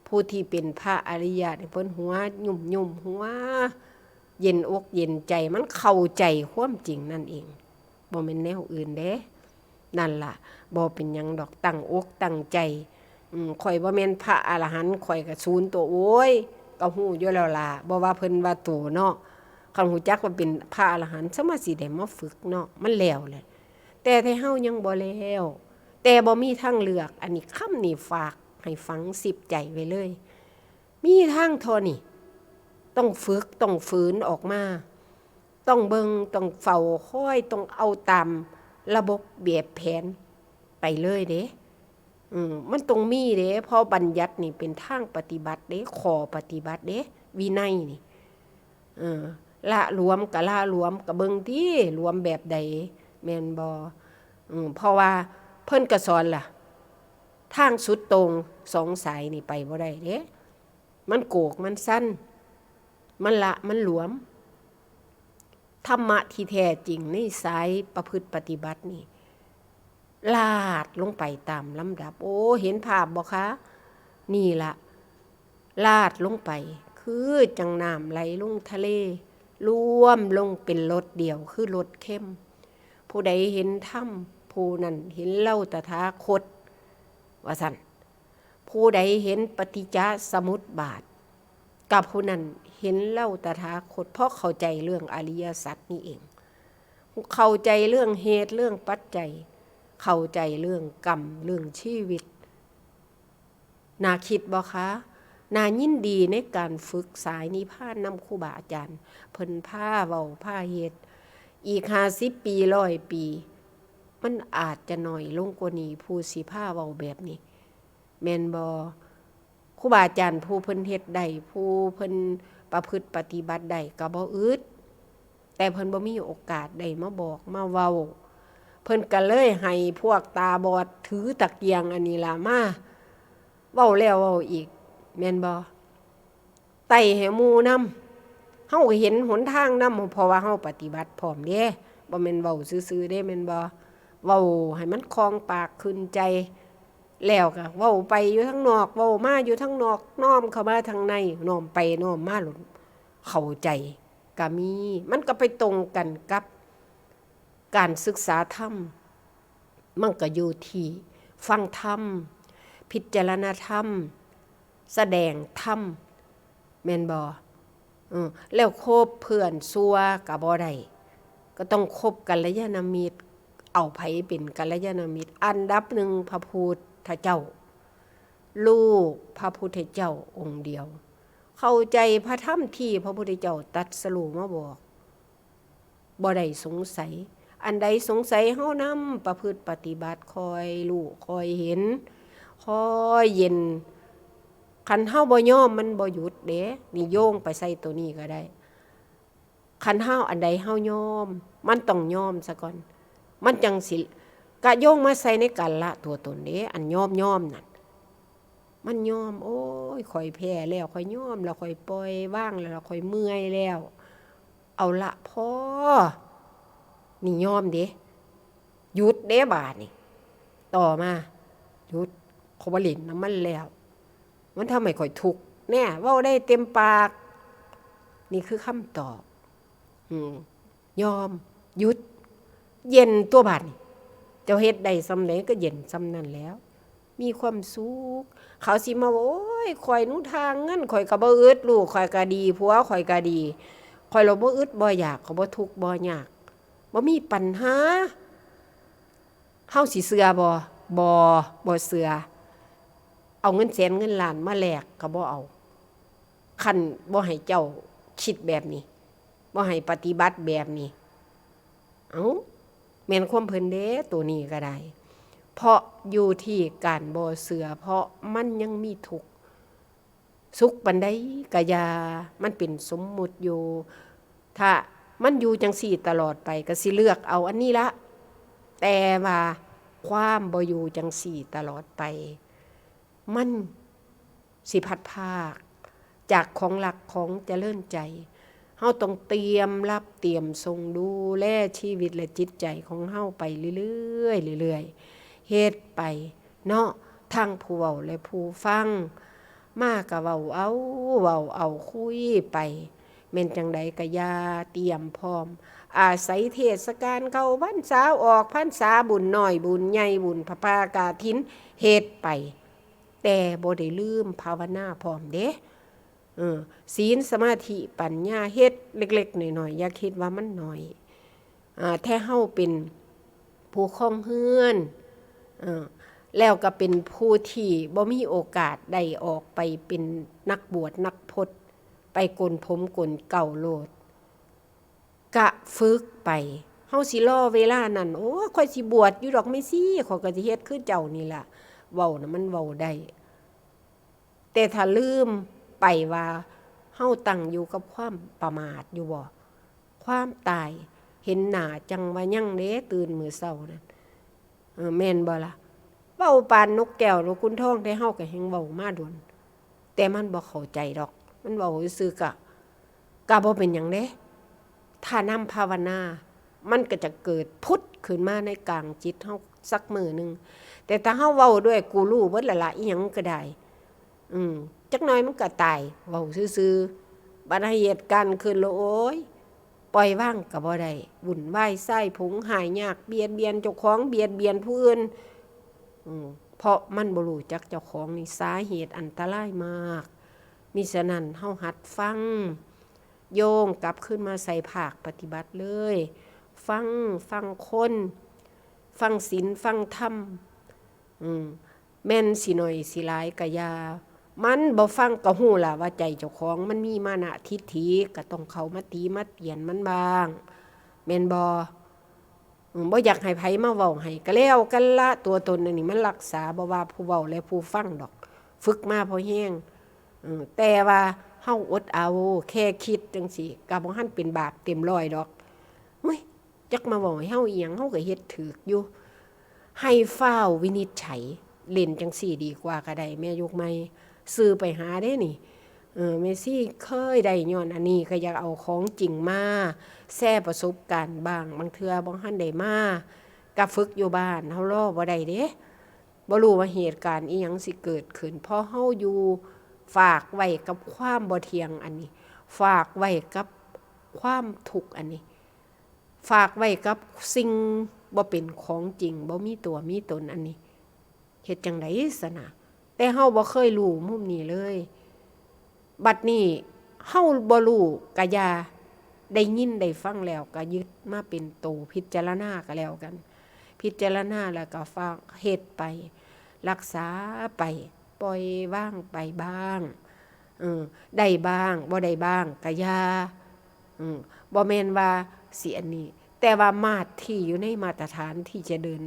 ผู้ที่เป็นพระอริยะนี่เพิ่นหัวยุ่มๆ หัวเย็นอกเย็นใจ มันเข้าใจความจริงนั่นเอง บ่แม่นแนวอื่นเด้ นั่นล่ะ บ่เป็นหยังดอก ตั้งอกตั้งใจ อืม ข้อยบ่แม่นพระอรหันต์ ข้อยก็สูนตัว โอ้ย ก็ฮู้อยู่แล้วล่ะ บ่ว่าเพิ่นว่าโตเนาะ คันฮู้จักว่าเป็นพระอรหันต์ สมาสิได้มาฝึกเนาะ มันแล้วแหละ แต่ไทเฮายังบ่แล้ว แต่บ่มีทางเลือก อันนี้คำนี้ฝากให้ฝังสิบใจไว้เลย มีทางเท่านี้ ต้องฝึก ต้องฝืนออกมา ต้องเบิ่ง ต้องเฝ้าคอย ต้องเอาตามระบบแบบแผนไปเลยเด้ อืม มันต้องมีเด้ เพราะบัญญัตินี่เป็นทางปฏิบัติเด้ ข้อปฏิบัติเด้ วินัยนี่ เออ ละหลวมก็ละหลวม ก็เบิ่งติ หลวมแบบใด แม่นบ่ อืม เพราะว่าเพิ่นก็สอนล่ะ ทางสุดโต่งสองสายนี่ไปบ่ได้เด้ มันโกกมันสั้น มันละมันหลวม ธรรมะที่แท้จริงในสายประพฤติปฏิบัตินี่ ลาดลงไปตามลำดับ โอ้ เห็นภาพบ่คะ นี่ละ ลาดลงไป คือจั่งน้ำไหลลงทะเล รวมลงเป็นรสเดียว คือรสเค็ม ผู้ใดเห็นธรรม ผู้นั้นเห็นเราตถาคต ว่าซั่น ผู้ใดเห็นปฏิจจสมุปบาท กับผู้นั้นเห็นเราตถาคต เพราะเข้าใจเรื่องอริยสัจนี่เอง เข้าใจเรื่องเหตุเรื่องปัจจัย เข้าใจเรื่องกรรม เรื่องชีวิต น่าคิดบ่คะ น่ายินดีในการฝึกสายนิพพานนำครูบาอาจารย์ เพิ่นพาเว้าพาเฮ็ด อีกห้าสิบปี ร้อยปี มันอาจจะน้อยลงกว่านี้ ผู้สิพาเว้าแบบนี้ แม่นบ่ ครูบาอาจารย์ผู้เพิ่นเฮ็ดได้ ผู้เพิ่นประพฤติปฏิบัติได้ก็บ่อึด แต่เพิ่นบ่มีโอกาสได้มาบอกมาเว้า เพิ่นก็เลยให้พวกตาบอดถือตะเกียงอันนี้ล่ะมาเว้าแล้วเว้าอีก แม่นบ่ ไต่ให้หมู่นำ เฮาก็เห็นหนทางนำ เพราะว่าเฮาปฏิบัติพร้อมเด้ บ่แม่นเว้าซื่อๆเด้ แม่นบ่ เว้าให้มันคล่องปากขึ้นใจ แล้วก็เว้าไปอยู่ทางนอก เว้ามาอยู่ทางนอก น้อมเข้ามาทางใน น้อมไปน้อมมาโลด เข้าใจก็มี มันก็ไปตรงกันกับการศึกษาธรรม มันก็อยู่ที่ฟังธรรม พิจารณาธรรม แสดงธรรม แม่นบ่ เออ แล้วคบเพื่อนชั่วก็บ่ได้ ก็ต้องคบกัลยาณมิตร เอาไผเป็นกัลยาณมิตร อันดับหนึ่งพระพุทธเจ้า ลูกพระพุทธเจ้าองค์เดียว เข้าใจพระธรรมที่พระพุทธเจ้าตรัสรู้มาบอก บ่ได้สงสัย อันใดสงสัยเฮานำประพฤติปฏิบัติ ค่อยรู้ค่อยเห็น ค่อยเย็น คันเฮาบ่ยอมมันบ่หยุดเด้ นี่โยงไปใส่ตัวนี้ก็ได้ คันเฮาอันใดเฮายอม มันต้องยอมซะก่อน มันจั่งสิ กะโยงมาใส่ในการละตัวตนเด้ อันยอมยอมนั่น มันยอม โอ้ย ข้อยแพ้แล้ว ข้อยยอมแล้ว ข้อยปล่อยวางแล้ว ข้อยเมื่อยแล้ว เอาละพอ นี่ยอมเด้ หยุดเด้บาดนี่ ต่อมา หยุด ข้อยบ่เล่นนำมันแล้ว มันทำให้ข้อยทุกข์ แน่ เว้าได้เต็มปาก นี่คือคำตอบ อืม ยอม หยุด เย็นตัวบาดนี่ เจ้าเฮ็ดได้ส่ำใดก็เย็นส่ำนั้นแล้ว มีความสุข เขาสิมาว่า โอ้ย ข่อยหนูทางเงิน ข่อยก็บ่อึด ลูกข่อยก็ดี ผัวข่อยก็ดี ข่อยละบ่อึดบ่อยาก ข่อยบ่ทุกข์บ่ยาก บ่มีปัญหา เฮาสิเชื่อบ่ บ่ บ่เชื่อ เอาเงินแสนเงินล้านมาแลกก็บ่เอา คันบ่ให้เจ้าคิดแบบนี้ บ่ให้ปฏิบัติแบบนี้ เอ้า แม่นความเพิ่นเด้ ตัวนี้ก็ได้ เพราะอยู่ที่การบ่เชื่อ เพราะมันยังมีทุกข์ สุขปานใดก็อย่า มันเป็นสมมุติอยู่ ถ้ามันอยู่จั่งซี้ตลอดไป ก็สิเลือกเอาอันนี้ละ แต่ว่าความบ่อยู่จั่งซี้ตลอดไป มันสิพลัดพรากจากของรักของเจริญใจ เฮาต้องเตรียมรับเตรียมส่งดูแลชีวิตและจิตใจของเฮาไปเรื่อยๆ เรื่อยๆ เฮ็ดไปเนาะ ทั้งผู้เว้าและผู้ฟัง มาก็เว้าเอา เว้าเอา คุยไป แม่นจั่งใดก็อย่า เตรียมพร้อม อาศัยเทศกาลเข้าพรรษา ออกพรรษา บุญน้อยบุญใหญ่ บุญผ้าป่ากฐิน เฮ็ดไป แต่บ่ได้ลืมภาวนาพร้อมเด้ เออ ศีล สมาธิ ปัญญา เฮ็ดเล็กๆ น้อยๆ อย่าคิดว่ามันน้อย อ่า แท้เฮาเป็นผู้ครองเฮือน เออ แล้วก็เป็นผู้ที่บ่มีโอกาสได้ออกไปเป็นนักบวชนักพจน์ ไปโกนผมโกนเกล้าโลด กะฝึกไป เฮาสิรอเวลานั้น โอ้ ข่อยสิบวชอยู่ดอกแม่ชี ข่อยก็สิเฮ็ดคือเจ้านี่ล่ะ เว้าน่ะมันเว้าได้ แต่ถ้าลืมไปว่า เฮาตั้งอยู่กับความประมาทอยู่บ่ ความตายเห็นหน้าจั่งว่ายังเด้ ตื่นมื้อเช้านั่น เออ แม่นบ่ล่ะ เว้าปานนกแก้วนกขุนทอง แต่เฮาก็แฮ่งเว้ามาโดน แต่มันบ่เข้าใจดอก มันเว้าซื่อๆ กะ กะบ่เป็นหยังเด้ ถ้านำภาวนา มันก็จะเกิดผุดขึ้นมาในกลางจิตเฮาสักมื้อหนึ่ง แต่ถ้าเฮาเว้าด้วย กูรู้เบิดแล้วล่ะ อิหยังก็ได้ อืม จักหน่อยมันก็ตาย เว้าซื่อๆ บัดเหตุการณ์ขึ้นแล้ว โอ้ย ปล่อยวางก็บ่ได้ วุ่นวาย ไส้ผง หายยาก เบียดเบียนเจ้าของ เบียดเบียนผู้อื่น อืม เพราะมันบ่รู้จักเจ้าของนี่ สาเหตุอันตรายมาก มิฉะนั้นเฮาหัดฟัง โยงกลับคืนมาใส่ภาคปฏิบัติเลย ฟัง ฟังคน ฟังศีล ฟังธรรม อืม แม่นสิน้อยสิหลายกะอย่า มันบ่ฟังก็ฮู้ล่ะว่าใจเจ้าของมันมีมานะทิฐิ ก็ต้องเข้ามาติมาเตียนมันบ้าง แม่นบ่ อืม บ่อยากให้ไผมาเว้าให้ก็แล้วกันละ ตัวตนอันนี้มันรักษา บ่ว่าผู้เว้าและผู้ฟังดอก ฝึกมาพอแฮง อืม แต่ว่าเฮาอดเอา แค่คิดจั่งซี้ ก็บ่ทันเป็นบาปเต็มร้อยดอก เฮ้ย จักมาเว้าให้เฮาอิหยัง เฮาก็เฮ็ดถูกอยู่ ให้ฟ้าววินิจฉัย เล่นจั่งซี้ดีกว่าก็ได้ แม่ยกใหม่ ซื่อไปหาเด้นี่ เออ แม่ชีเคยได้ย้อนอันนี้ ก็อยากเอาของจริงมาแชร์ประสบการณ์บ้าง บางเทื่อบ่ทันได้มา ก็ฝึกอยู่บ้าน เฮารอบ่ได้เด้ บ่รู้ว่าเหตุการณ์อิหยังสิเกิดขึ้น เพราะเฮาอยู่ ฝากไว้กับความบ่เที่ยงอันนี้ ฝากไว้กับความทุกข์อันนี้ ฝากไว้กับสิ่งบ่เป็นของจริง บ่มีตัวมีตนอันนี้ เฮ็ดจั่งใดซะนะ แต่เฮาบ่เคยรู้มุมนี้เลย บัดนี้เฮาบ่รู้กะอย่า ได้ยินได้ฟังแล้วกะยึดมาเป็นโตพิจารณาก็แล้วกัน พิจารณาแล้วก็ฟัง เฮ็ดไป รักษาไป ปล่อยวางไปบ้าง เออ ได้บ้าง บ่ได้บ้างกะอย่า อืม บ่แม่นว่าสิอันนี้ แต่ว่ามาตรที่อยู่ในมาตรฐานที่จะเดิน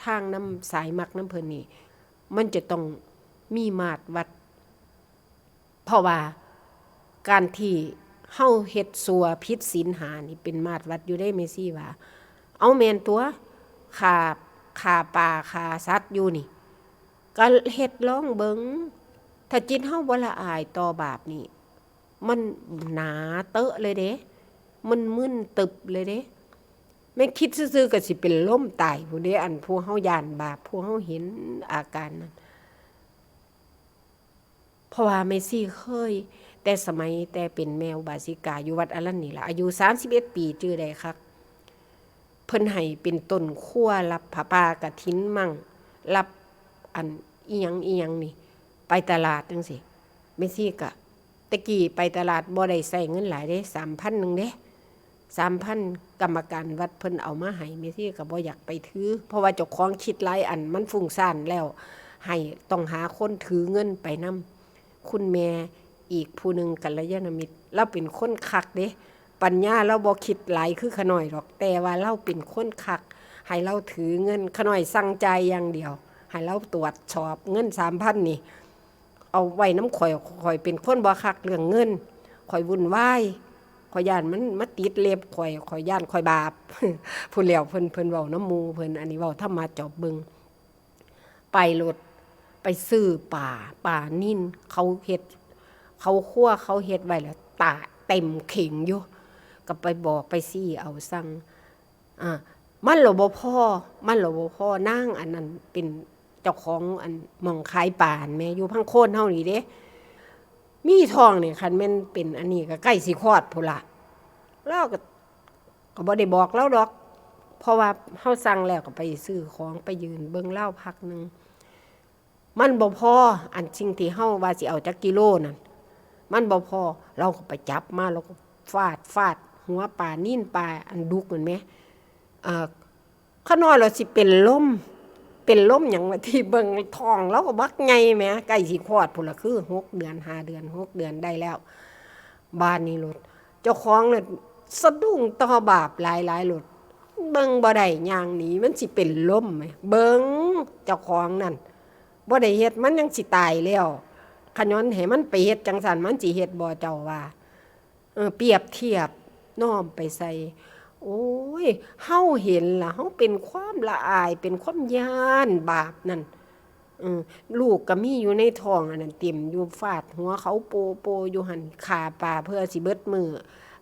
ทางนำสายมรรคนำเพิ่นนี่ มันจะต้องมีมาตรวัด เพราะว่าการที่เฮาเฮ็ดชั่วผิดศีลห้านี่เป็นมาตรวัดอยู่เด้ แม่ชีว่า เอาแม่นตัว ฆ่า ฆ่าปลา ฆ่าสัตว์อยู่นี่ ก็เฮ็ดลองเบิ่ง ถ้าจิตเฮาบ่ละอายต่อบาปนี่ มันหนาเต๊อะเลยเด้ มันมึนตึบเลยเด้ แม่นคิดซื่อๆ ก็สิเป็นลมตายพู้นเด้ อันผู้เฮาย้านบาป ผู้เฮาเห็นอาการนั้น เพราะว่าแม่ชีเคย แต่สมัยแต่เป็นแม่อุบาสิกาอยู่วัดอรัญนี่ล่ะ อายุสามสิบเอ็ดปี จื่อได้คัก เพิ่นให้เป็นต้นครัวรับผ้าป่ากฐินมั่ง รับอัน อีหยังอีหยังนี่ ไปตลาดจั่งซี้ แม่ชีก็ แต่กี้ไปตลาดบ่ได้ใช้เงินหลายเด้ สามพัน หนึ่งเด้ สามพัน กรรมการวัดเพิ่นเอามาให้ แม่ชีก็บ่อยากไปถือ เพราะว่าเจ้าของคิดหลายอัน มันฟุ้งซ่านแล้ว ให้ต้องหาคนถือเงินไปนำ คุณแม่อีกผู้หนึ่ง กัลยาณมิตร ลาวเป็นคนคักเด้ ปัญญาลาวบ่คิดหลายคือขาน้อยดอก แต่ว่าลาวเป็นคนคัก ให้ลาวถือเงิน ขาน้อยสั่งจ่ายอย่างเดียว ให้ลาวตรวจสอบเงิน สามพัน นี่ เอาไว้นำข้อย ข้อยเป็นคนบ่คักเรื่องเงิน ข้อยวุ่นวาย ข้อยย้านมันมาติดเล็บข้อย ข้อยย้านข้อยบาป พู้นแหล้ว เพิ่น เพิ่นเว้านำหมู่เพิ่น อันนี้เว้าธรรมะจอบเบิ่ง ไปโลด ไปซื้อปลา ปลานิล เขาเฮ็ด เขาครัวเขาเฮ็ดไว้แล้ว ตาเต็มเข่งอยู่ ก็ไปบอกไปซี้เอาสั่ง อ่า มันละบ่พอ มันละบ่พอ นางอันนั้นเป็นเจ้าของอันหม่องขายปลาหั่นแหม อยู่พังโคนเฮานี่เด้ มีท้องนี่ คันแม่นเป็นอันนี้ก็ใกล้สิคลอดพู้นล่ะ ลาวก็ ก็บ่ได้บอกลาวดอก เพราะว่าเฮาสั่งแล้วก็ไปซื้อของไปยืนเบิ่งลาวพักหนึ่ง มันบ่พอ อันสิ่งที่เฮาว่าสิเอาจักกิโลนั่น มันบ่พอ ลาวก็ไปจับมา ลาวก็ฟาด ฟาดหัวปลานิล ปลาอันดุกนั่นแหม เอ่อ ขาน้อยลาวสิเป็นลม เป็นลมหยังวะ ที่เบิ่งท้องลาวก็บักใหญ่แหม ใกล้สิคลอดพู้นล่ะ คือหกเดือน ห้าเดือน หกเดือนได้แล้ว บาดนี้โลด เจ้าของเลยสะดุ้งต่อบาปหลายๆโลด เบิ่งบ่ได้ ย่างหนี มันสิเป็นลมแหม เบิ่งเจ้าของนั่น บ่ได้เฮ็ด มันยังสิตายแล้ว ขะย้อนให้มันไปเฮ็ดจั่งซั้น มันสิเฮ็ดบ่ เจ้าว่า เออ เปรียบเทียบ น้อมไปใส่ โอ้ย เฮาเห็นล่ะ เฮาเป็นความละอาย เป็นความย้านบาปนั่น เออ ลูกก็มีอยู่ในท้องอันนั้นเต็มอยู่ ฟาดหัวเขาโปโปอยู่หั่น ฆ่าปลาเพื่อสิเบิดมื้อ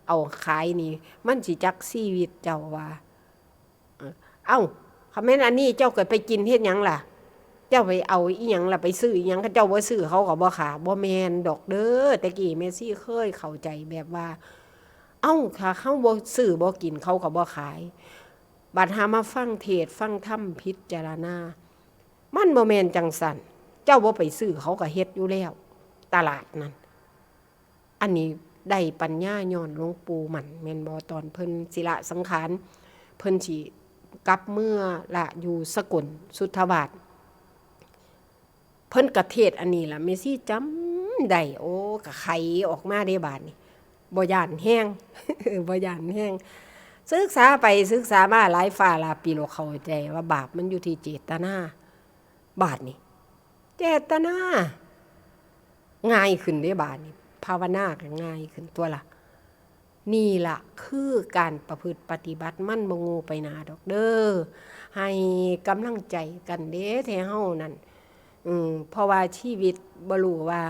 เอาขายนี่ มันสิจักชีวิตเจ้าว่า เอ้า คันแม่นอันนี้เจ้าก็ไปกินเฮ็ดหยังล่ะ เจ้าไปเอาอีหยังล่ะ ไปซื้ออีหยัง เขาเจ้าบ่ซื้อเขาก็บ่ขาย บ่แม่นดอกเด้อ แต่กี้แม่ชีเคยเข้าใจแบบว่า เอ้า ถ้าเขาบ่ซื้อบ่กินเขาก็บ่ขาย บัดหามาฟังเทศน์ฟังธรรมพิจารณา มันบ่แม่นจั่งซั้น เจ้าบ่ไปซื้อเขาก็เฮ็ดอยู่แล้ว ตลาดนั่น อันนี้ได้ปัญญาย้อนหลวงปู่มั่นแม่นบ่ ตอนเพิ่นสิละสังขาร เพิ่นสิกลับเมือละอยู่สกลสุทธาวาส เพิ่นกะเทศน์อันนี้ล่ะ แม่ชีจำได้ โอ้ กะไขออกมาเด้บาดนี้ บ่ย้านแฮง บ่ย้านแฮง ศึกษาไปศึกษามาหลายฟ้าหลายปี แล้วเข้าใจว่าบาปมันอยู่ที่เจตนา บาดนี้ เจตนา ง่ายขึ้นเด้บาดนี้ ภาวนาก็ง่ายขึ้นตั๊วล่ะ นี่ล่ะคือการประพฤติปฏิบัติ มันบ่โง่ไปหน้าดอกเด้อ ให้กำลังใจกันเด้ แท้เฮานั่น อืม เพราะว่าชีวิตบ่รู้ว่า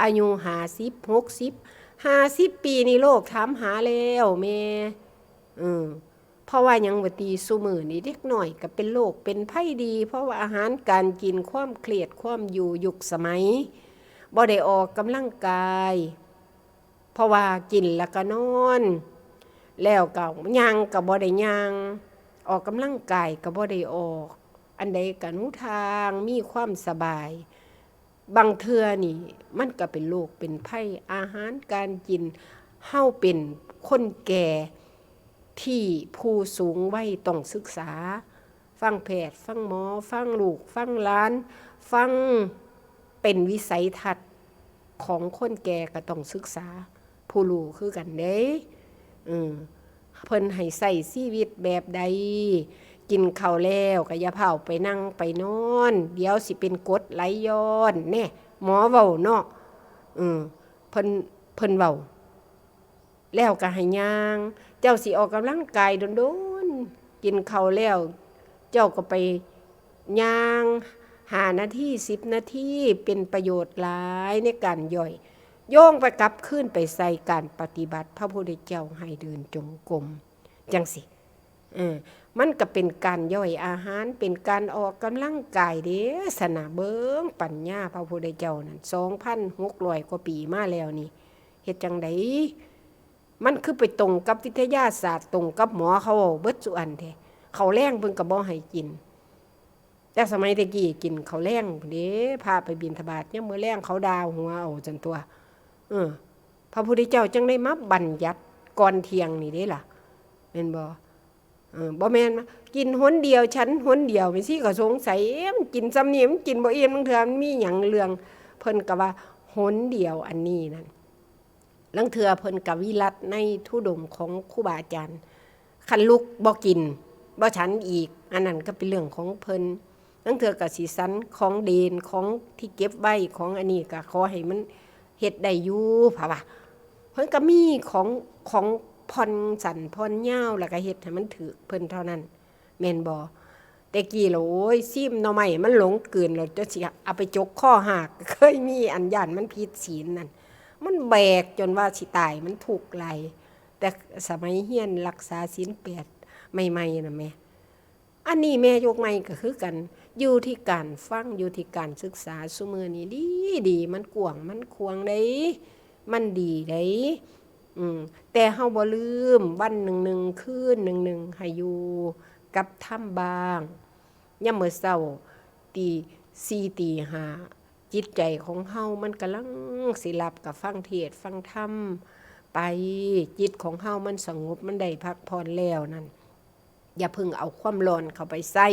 อายุห้าสิบ หกสิบ ห้าสิบปีนี่โลกถามหาแล้วแม่ อืม เพราะว่าหยังว่าติ ซุมื้อนี้เด็กน้อยก็เป็นโรคเป็นภัยดี เพราะว่าอาหารการกิน ความเครียด ความอยู่ยุคสมัย บ่ได้ออกกำลังกาย เพราะว่ากินแล้วก็นอน แล้วก็ย่างก็บ่ได้ย่าง ออกกำลังกายก็บ่ได้ออก อันใดก็หนทางมีความสบาย บางเทื่อนี่มันก็เป็นโรคเป็นภัย อาหารการกิน เฮาเป็นคนแก่ที่ผู้สูงวัยต้องศึกษา ฟังแพทย์ ฟังหมอ ฟังลูก ฟังหลาน ฟัง เป็นวิสัยทัศน์ของคนแก่ก็ต้องศึกษา ผู้รู้คือกันเด้ เออ เพิ่นให้ใช้ชีวิตแบบใด กินข้าวแล้วก็อย่าพาไปนั่งไปนอน เดี๋ยวสิเป็นกรดไหลย้อน แน่ หมอเว้าเนาะ เออ เพิ่น เพิ่นเว้า แล้วก็ให้ย่าง เจ้าสิออกกำลังกายโดนๆ กินข้าวแล้ว เจ้าก็ไปย่าง ห้านาที สิบนาที เป็นประโยชน์หลายในการย่อย โยงไปกลับคืนไปใส่การปฏิบัติพระพุทธเจ้าให้เดินจงกรม จั่งซี้ เออ มันก็เป็นการย่อยอาหาร เป็นการออกกำลังกายเด้ สนะ เบิ่งปัญญาพระพุทธเจ้านั่น สองพันหกร้อยกว่าปีมาแล้วนี่ เฮ็ดจั่งใด มันคือไปตรงกับวิทยาศาสตร์ ตรงกับหมอเขาเว้าเบิดซุอันแท้ ข้าวแลงเพิ่นก็บ่ให้กิน แต่สมัยแต่กี้กินข้าวแลงพู้นเด้ พระไปบิณฑบาตยามมื้อแลงเขาด่าหัวเอาซั่นตั่ว เออ พระพุทธเจ้าจั่งได้มาบัญญัติก่อนเที่ยงนี่เด้ล่ะ แม่นบ่ เออ บ่แม่นว่ากินหนเดียวฉันหนเดียว แม่ชีก็สงสัย เอ๊ะ มันกินส่ำนี้ มันกินบ่อิ่ม ลางเทื่อมันมีหยังเรื่อง เพิ่นก็ว่าหนเดียวอันนี้นั่น ลางเทื่อเพิ่นก็วิรัติในธุดงค์ของครูบาอาจารย์ คันลุกบ่กิน บ่ฉันอีก อันนั้นก็เป็นเรื่องของเพิ่น ลางเทื่อก็สิฉันของเด่น ของที่เก็บไว้ ของอันนี้ก็ขอให้มันเฮ็ดได้อยู่ เพราะว่า เพิ่นก็มีของ ของผ่อนสั้นผ่อนยาว แล้วก็เฮ็ดให้มันถืกเพิ่นเท่านั้น แม่นบ่ แต่กี้ละโอ้ย ซีมหน่อไม้มันหลงกลืน แล้วจนสิเอาไปจกคอหาก เคยมีอันย้านมันผิดศีลนั่น มันแบกจนว่าสิตาย มันทุกข์หลาย แต่สมัยเฮียนรักษาศีลแปดใหม่ๆน่ะแหม อันนี้แม่ยกใหม่ก็คือกัน อยู่ที่การฟัง อยู่ที่การศึกษา ซุมื้อนี้ดีๆ มันกว้าง มันขวางเด้ มันดีเด้ อืม แต่เฮาบ่ลืม วันหนึ่งๆ คืนหนึ่งๆ ให้อยู่กับธรรมบ้าง ยามมื้อเช้า ตีสี่ ตีห้า จิตใจของเฮามันกำลังสิหลับ ก็ฟังเทศน์ฟังธรรมไป จิตของเฮามันสงบ มันได้พักผ่อนแล้วนั่น อย่าเพิ่งเอาความร้อนเข้าไปใส่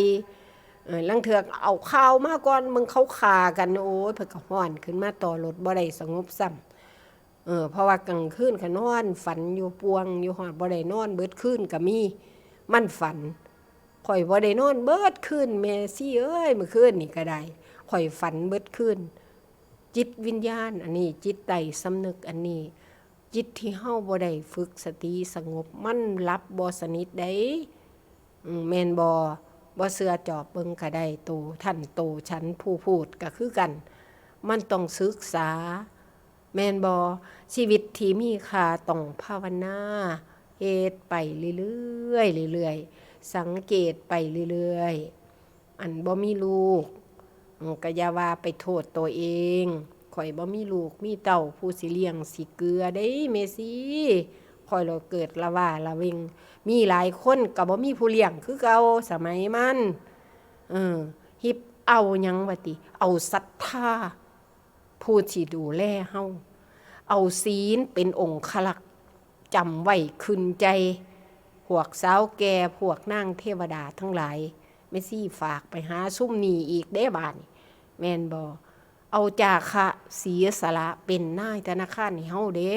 เออ ลางเทื่อเอาข่าวมาก่อน เบิ่งเขาฆ่ากัน โอ้ย เพิ่นก็ร้อนขึ้นมาต่อรถ บ่ได้สงบซ้ำ เออ เพราะว่ากลางคืนก็นอนฝันอยู่ ป่วงอยู่ ฮอดบ่ได้นอนเบิดคืนก็มี มันฝัน ข้อยบ่ได้นอนเบิดคืน แม่ชีเอ้ย มื้อคืนนี่ก็ได้ ข้อยฝันเบิดคืน จิตวิญญาณอันนี้ จิตใต้สำนึกอันนี้ จิตที่เฮาบ่ได้ฝึกสติสงบ มันหลับบ่สนิทเด้ อืม แม่นบ่ บ่เชื่อจอบเบิ่งก็ได้ โตท่านโตฉันผู้พูดก็คือกัน มันต้องศึกษา แม่นบ่ ชีวิตที่มีค่าต้องภาวนา เฮ็ดไปเรื่อยๆ เรื่อยๆ สังเกตไปเรื่อยๆ อันบ่มีลูก อืม ก็อย่าว่าไปโทษตัวเอง ข้อยบ่มีลูกมีเต้าผู้สิเลี้ยงสิเกือเด้แม่ชี ข้อยละเกิดละว้าละเวง มีหลายคนก็บ่มีผู้เลี้ยงคือเก่าสมัยมัน เออ ฮิบเอาหยังวะติ เอาศรัทธา ผู้ที่ดูแลเฮา เอาศีลเป็นองครักษ์ จำไว้ขึ้นใจ พวกสาวแก่ พวกนางเทวดาทั้งหลาย แม่ชีฝากไปหาซุมนี้อีกเด้บาดนี้ แม่นบ่ เอาจาคะเสียสละเป็นนายธนาคารให้เฮาเด้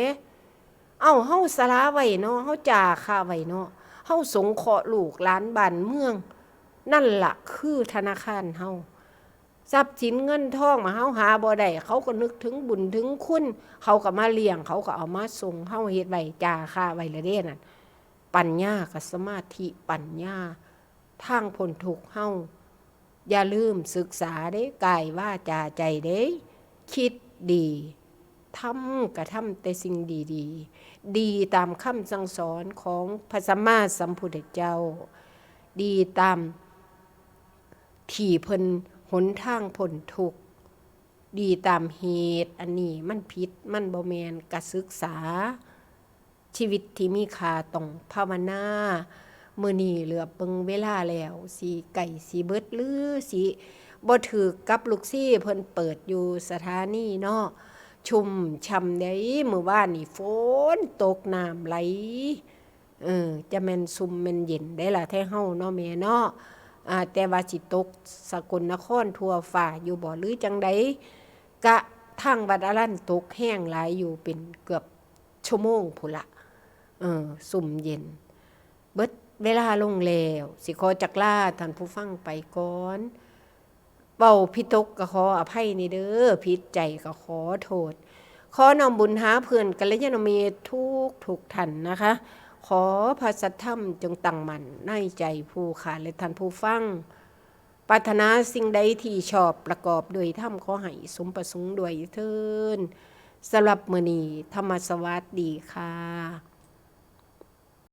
เอ้า เฮาสละไว้เนาะ เฮาจาคะไว้เนาะ เฮาสงเคราะห์ลูกหลานบ้านเมือง นั่นล่ะคือธนาคารเฮา ทรัพย์สินเงินทองมาเฮาหาบ่ได้ เขาก็นึกถึงบุญถึงคุณ เขาก็มาเลี้ยง เขาก็เอามาส่ง เฮาเฮ็ดไว้จาคะไว้ละเด้นั่น ปัญญากับสมาธิ ปัญญาทางพ้นทุกข์เฮา อย่าลืมศึกษาเด้ กายวาจาใจเด้ คิดดี ทำ กระทำแต่สิ่งดีๆ ดีตามคำสั่งสอนของพระสัมมาสัมพุทธเจ้า ดีตามที่เพิ่นหนทางพ้นทุกข์ ดีตามเหตุ อันนี้มันผิด มันบ่แม่น ก็ศึกษา ชีวิตที่มีค่าต้องภาวนา มื้อนี้เหลือบเบิ่งเวลาแล้ว สิใกล้สิเบิดหรือสิบ่ถืกกับลูกศิษย์เพิ่นเปิดอยู่สถานีเนาะ ชุ่มฉ่ำเด้ มื้อวานนี่ฝนตกน้ำไหล เออ จะแม่นชุ่มแม่นเย็นได้ล่ะแท้เฮาเนาะแม่เนาะ อ่า แต่ว่าสิตกสกลนครทั่วฟ้าอยู่บ่หรือจั่งใด กะทางวัดอรัญตกแฮงหลายอยู่เป็นเกือบชั่วโมงพู้นละ เออ ชุ่มเย็น เบิดเวลาลงแล้ว สิขอจักลาท่านผู้ฟังไปก่อน เว้าผิดตกก็ขออภัยนี่เด้อ ผิดใจก็ขอโทษ ขอน้อมบุญหาเพื่อนกัลยาณมิตรทุกทุกท่านนะคะ ขอพระสัทธรรมจงตั้งมั่นในใจผู้ข้าและท่านผู้ฟัง ปรารถนาสิ่งใดที่ชอบประกอบด้วยธรรมขอให้สมประสงค์ด้วยเทอญ สำหรับมื้อนี้ธรรมสวัสดีค่ะ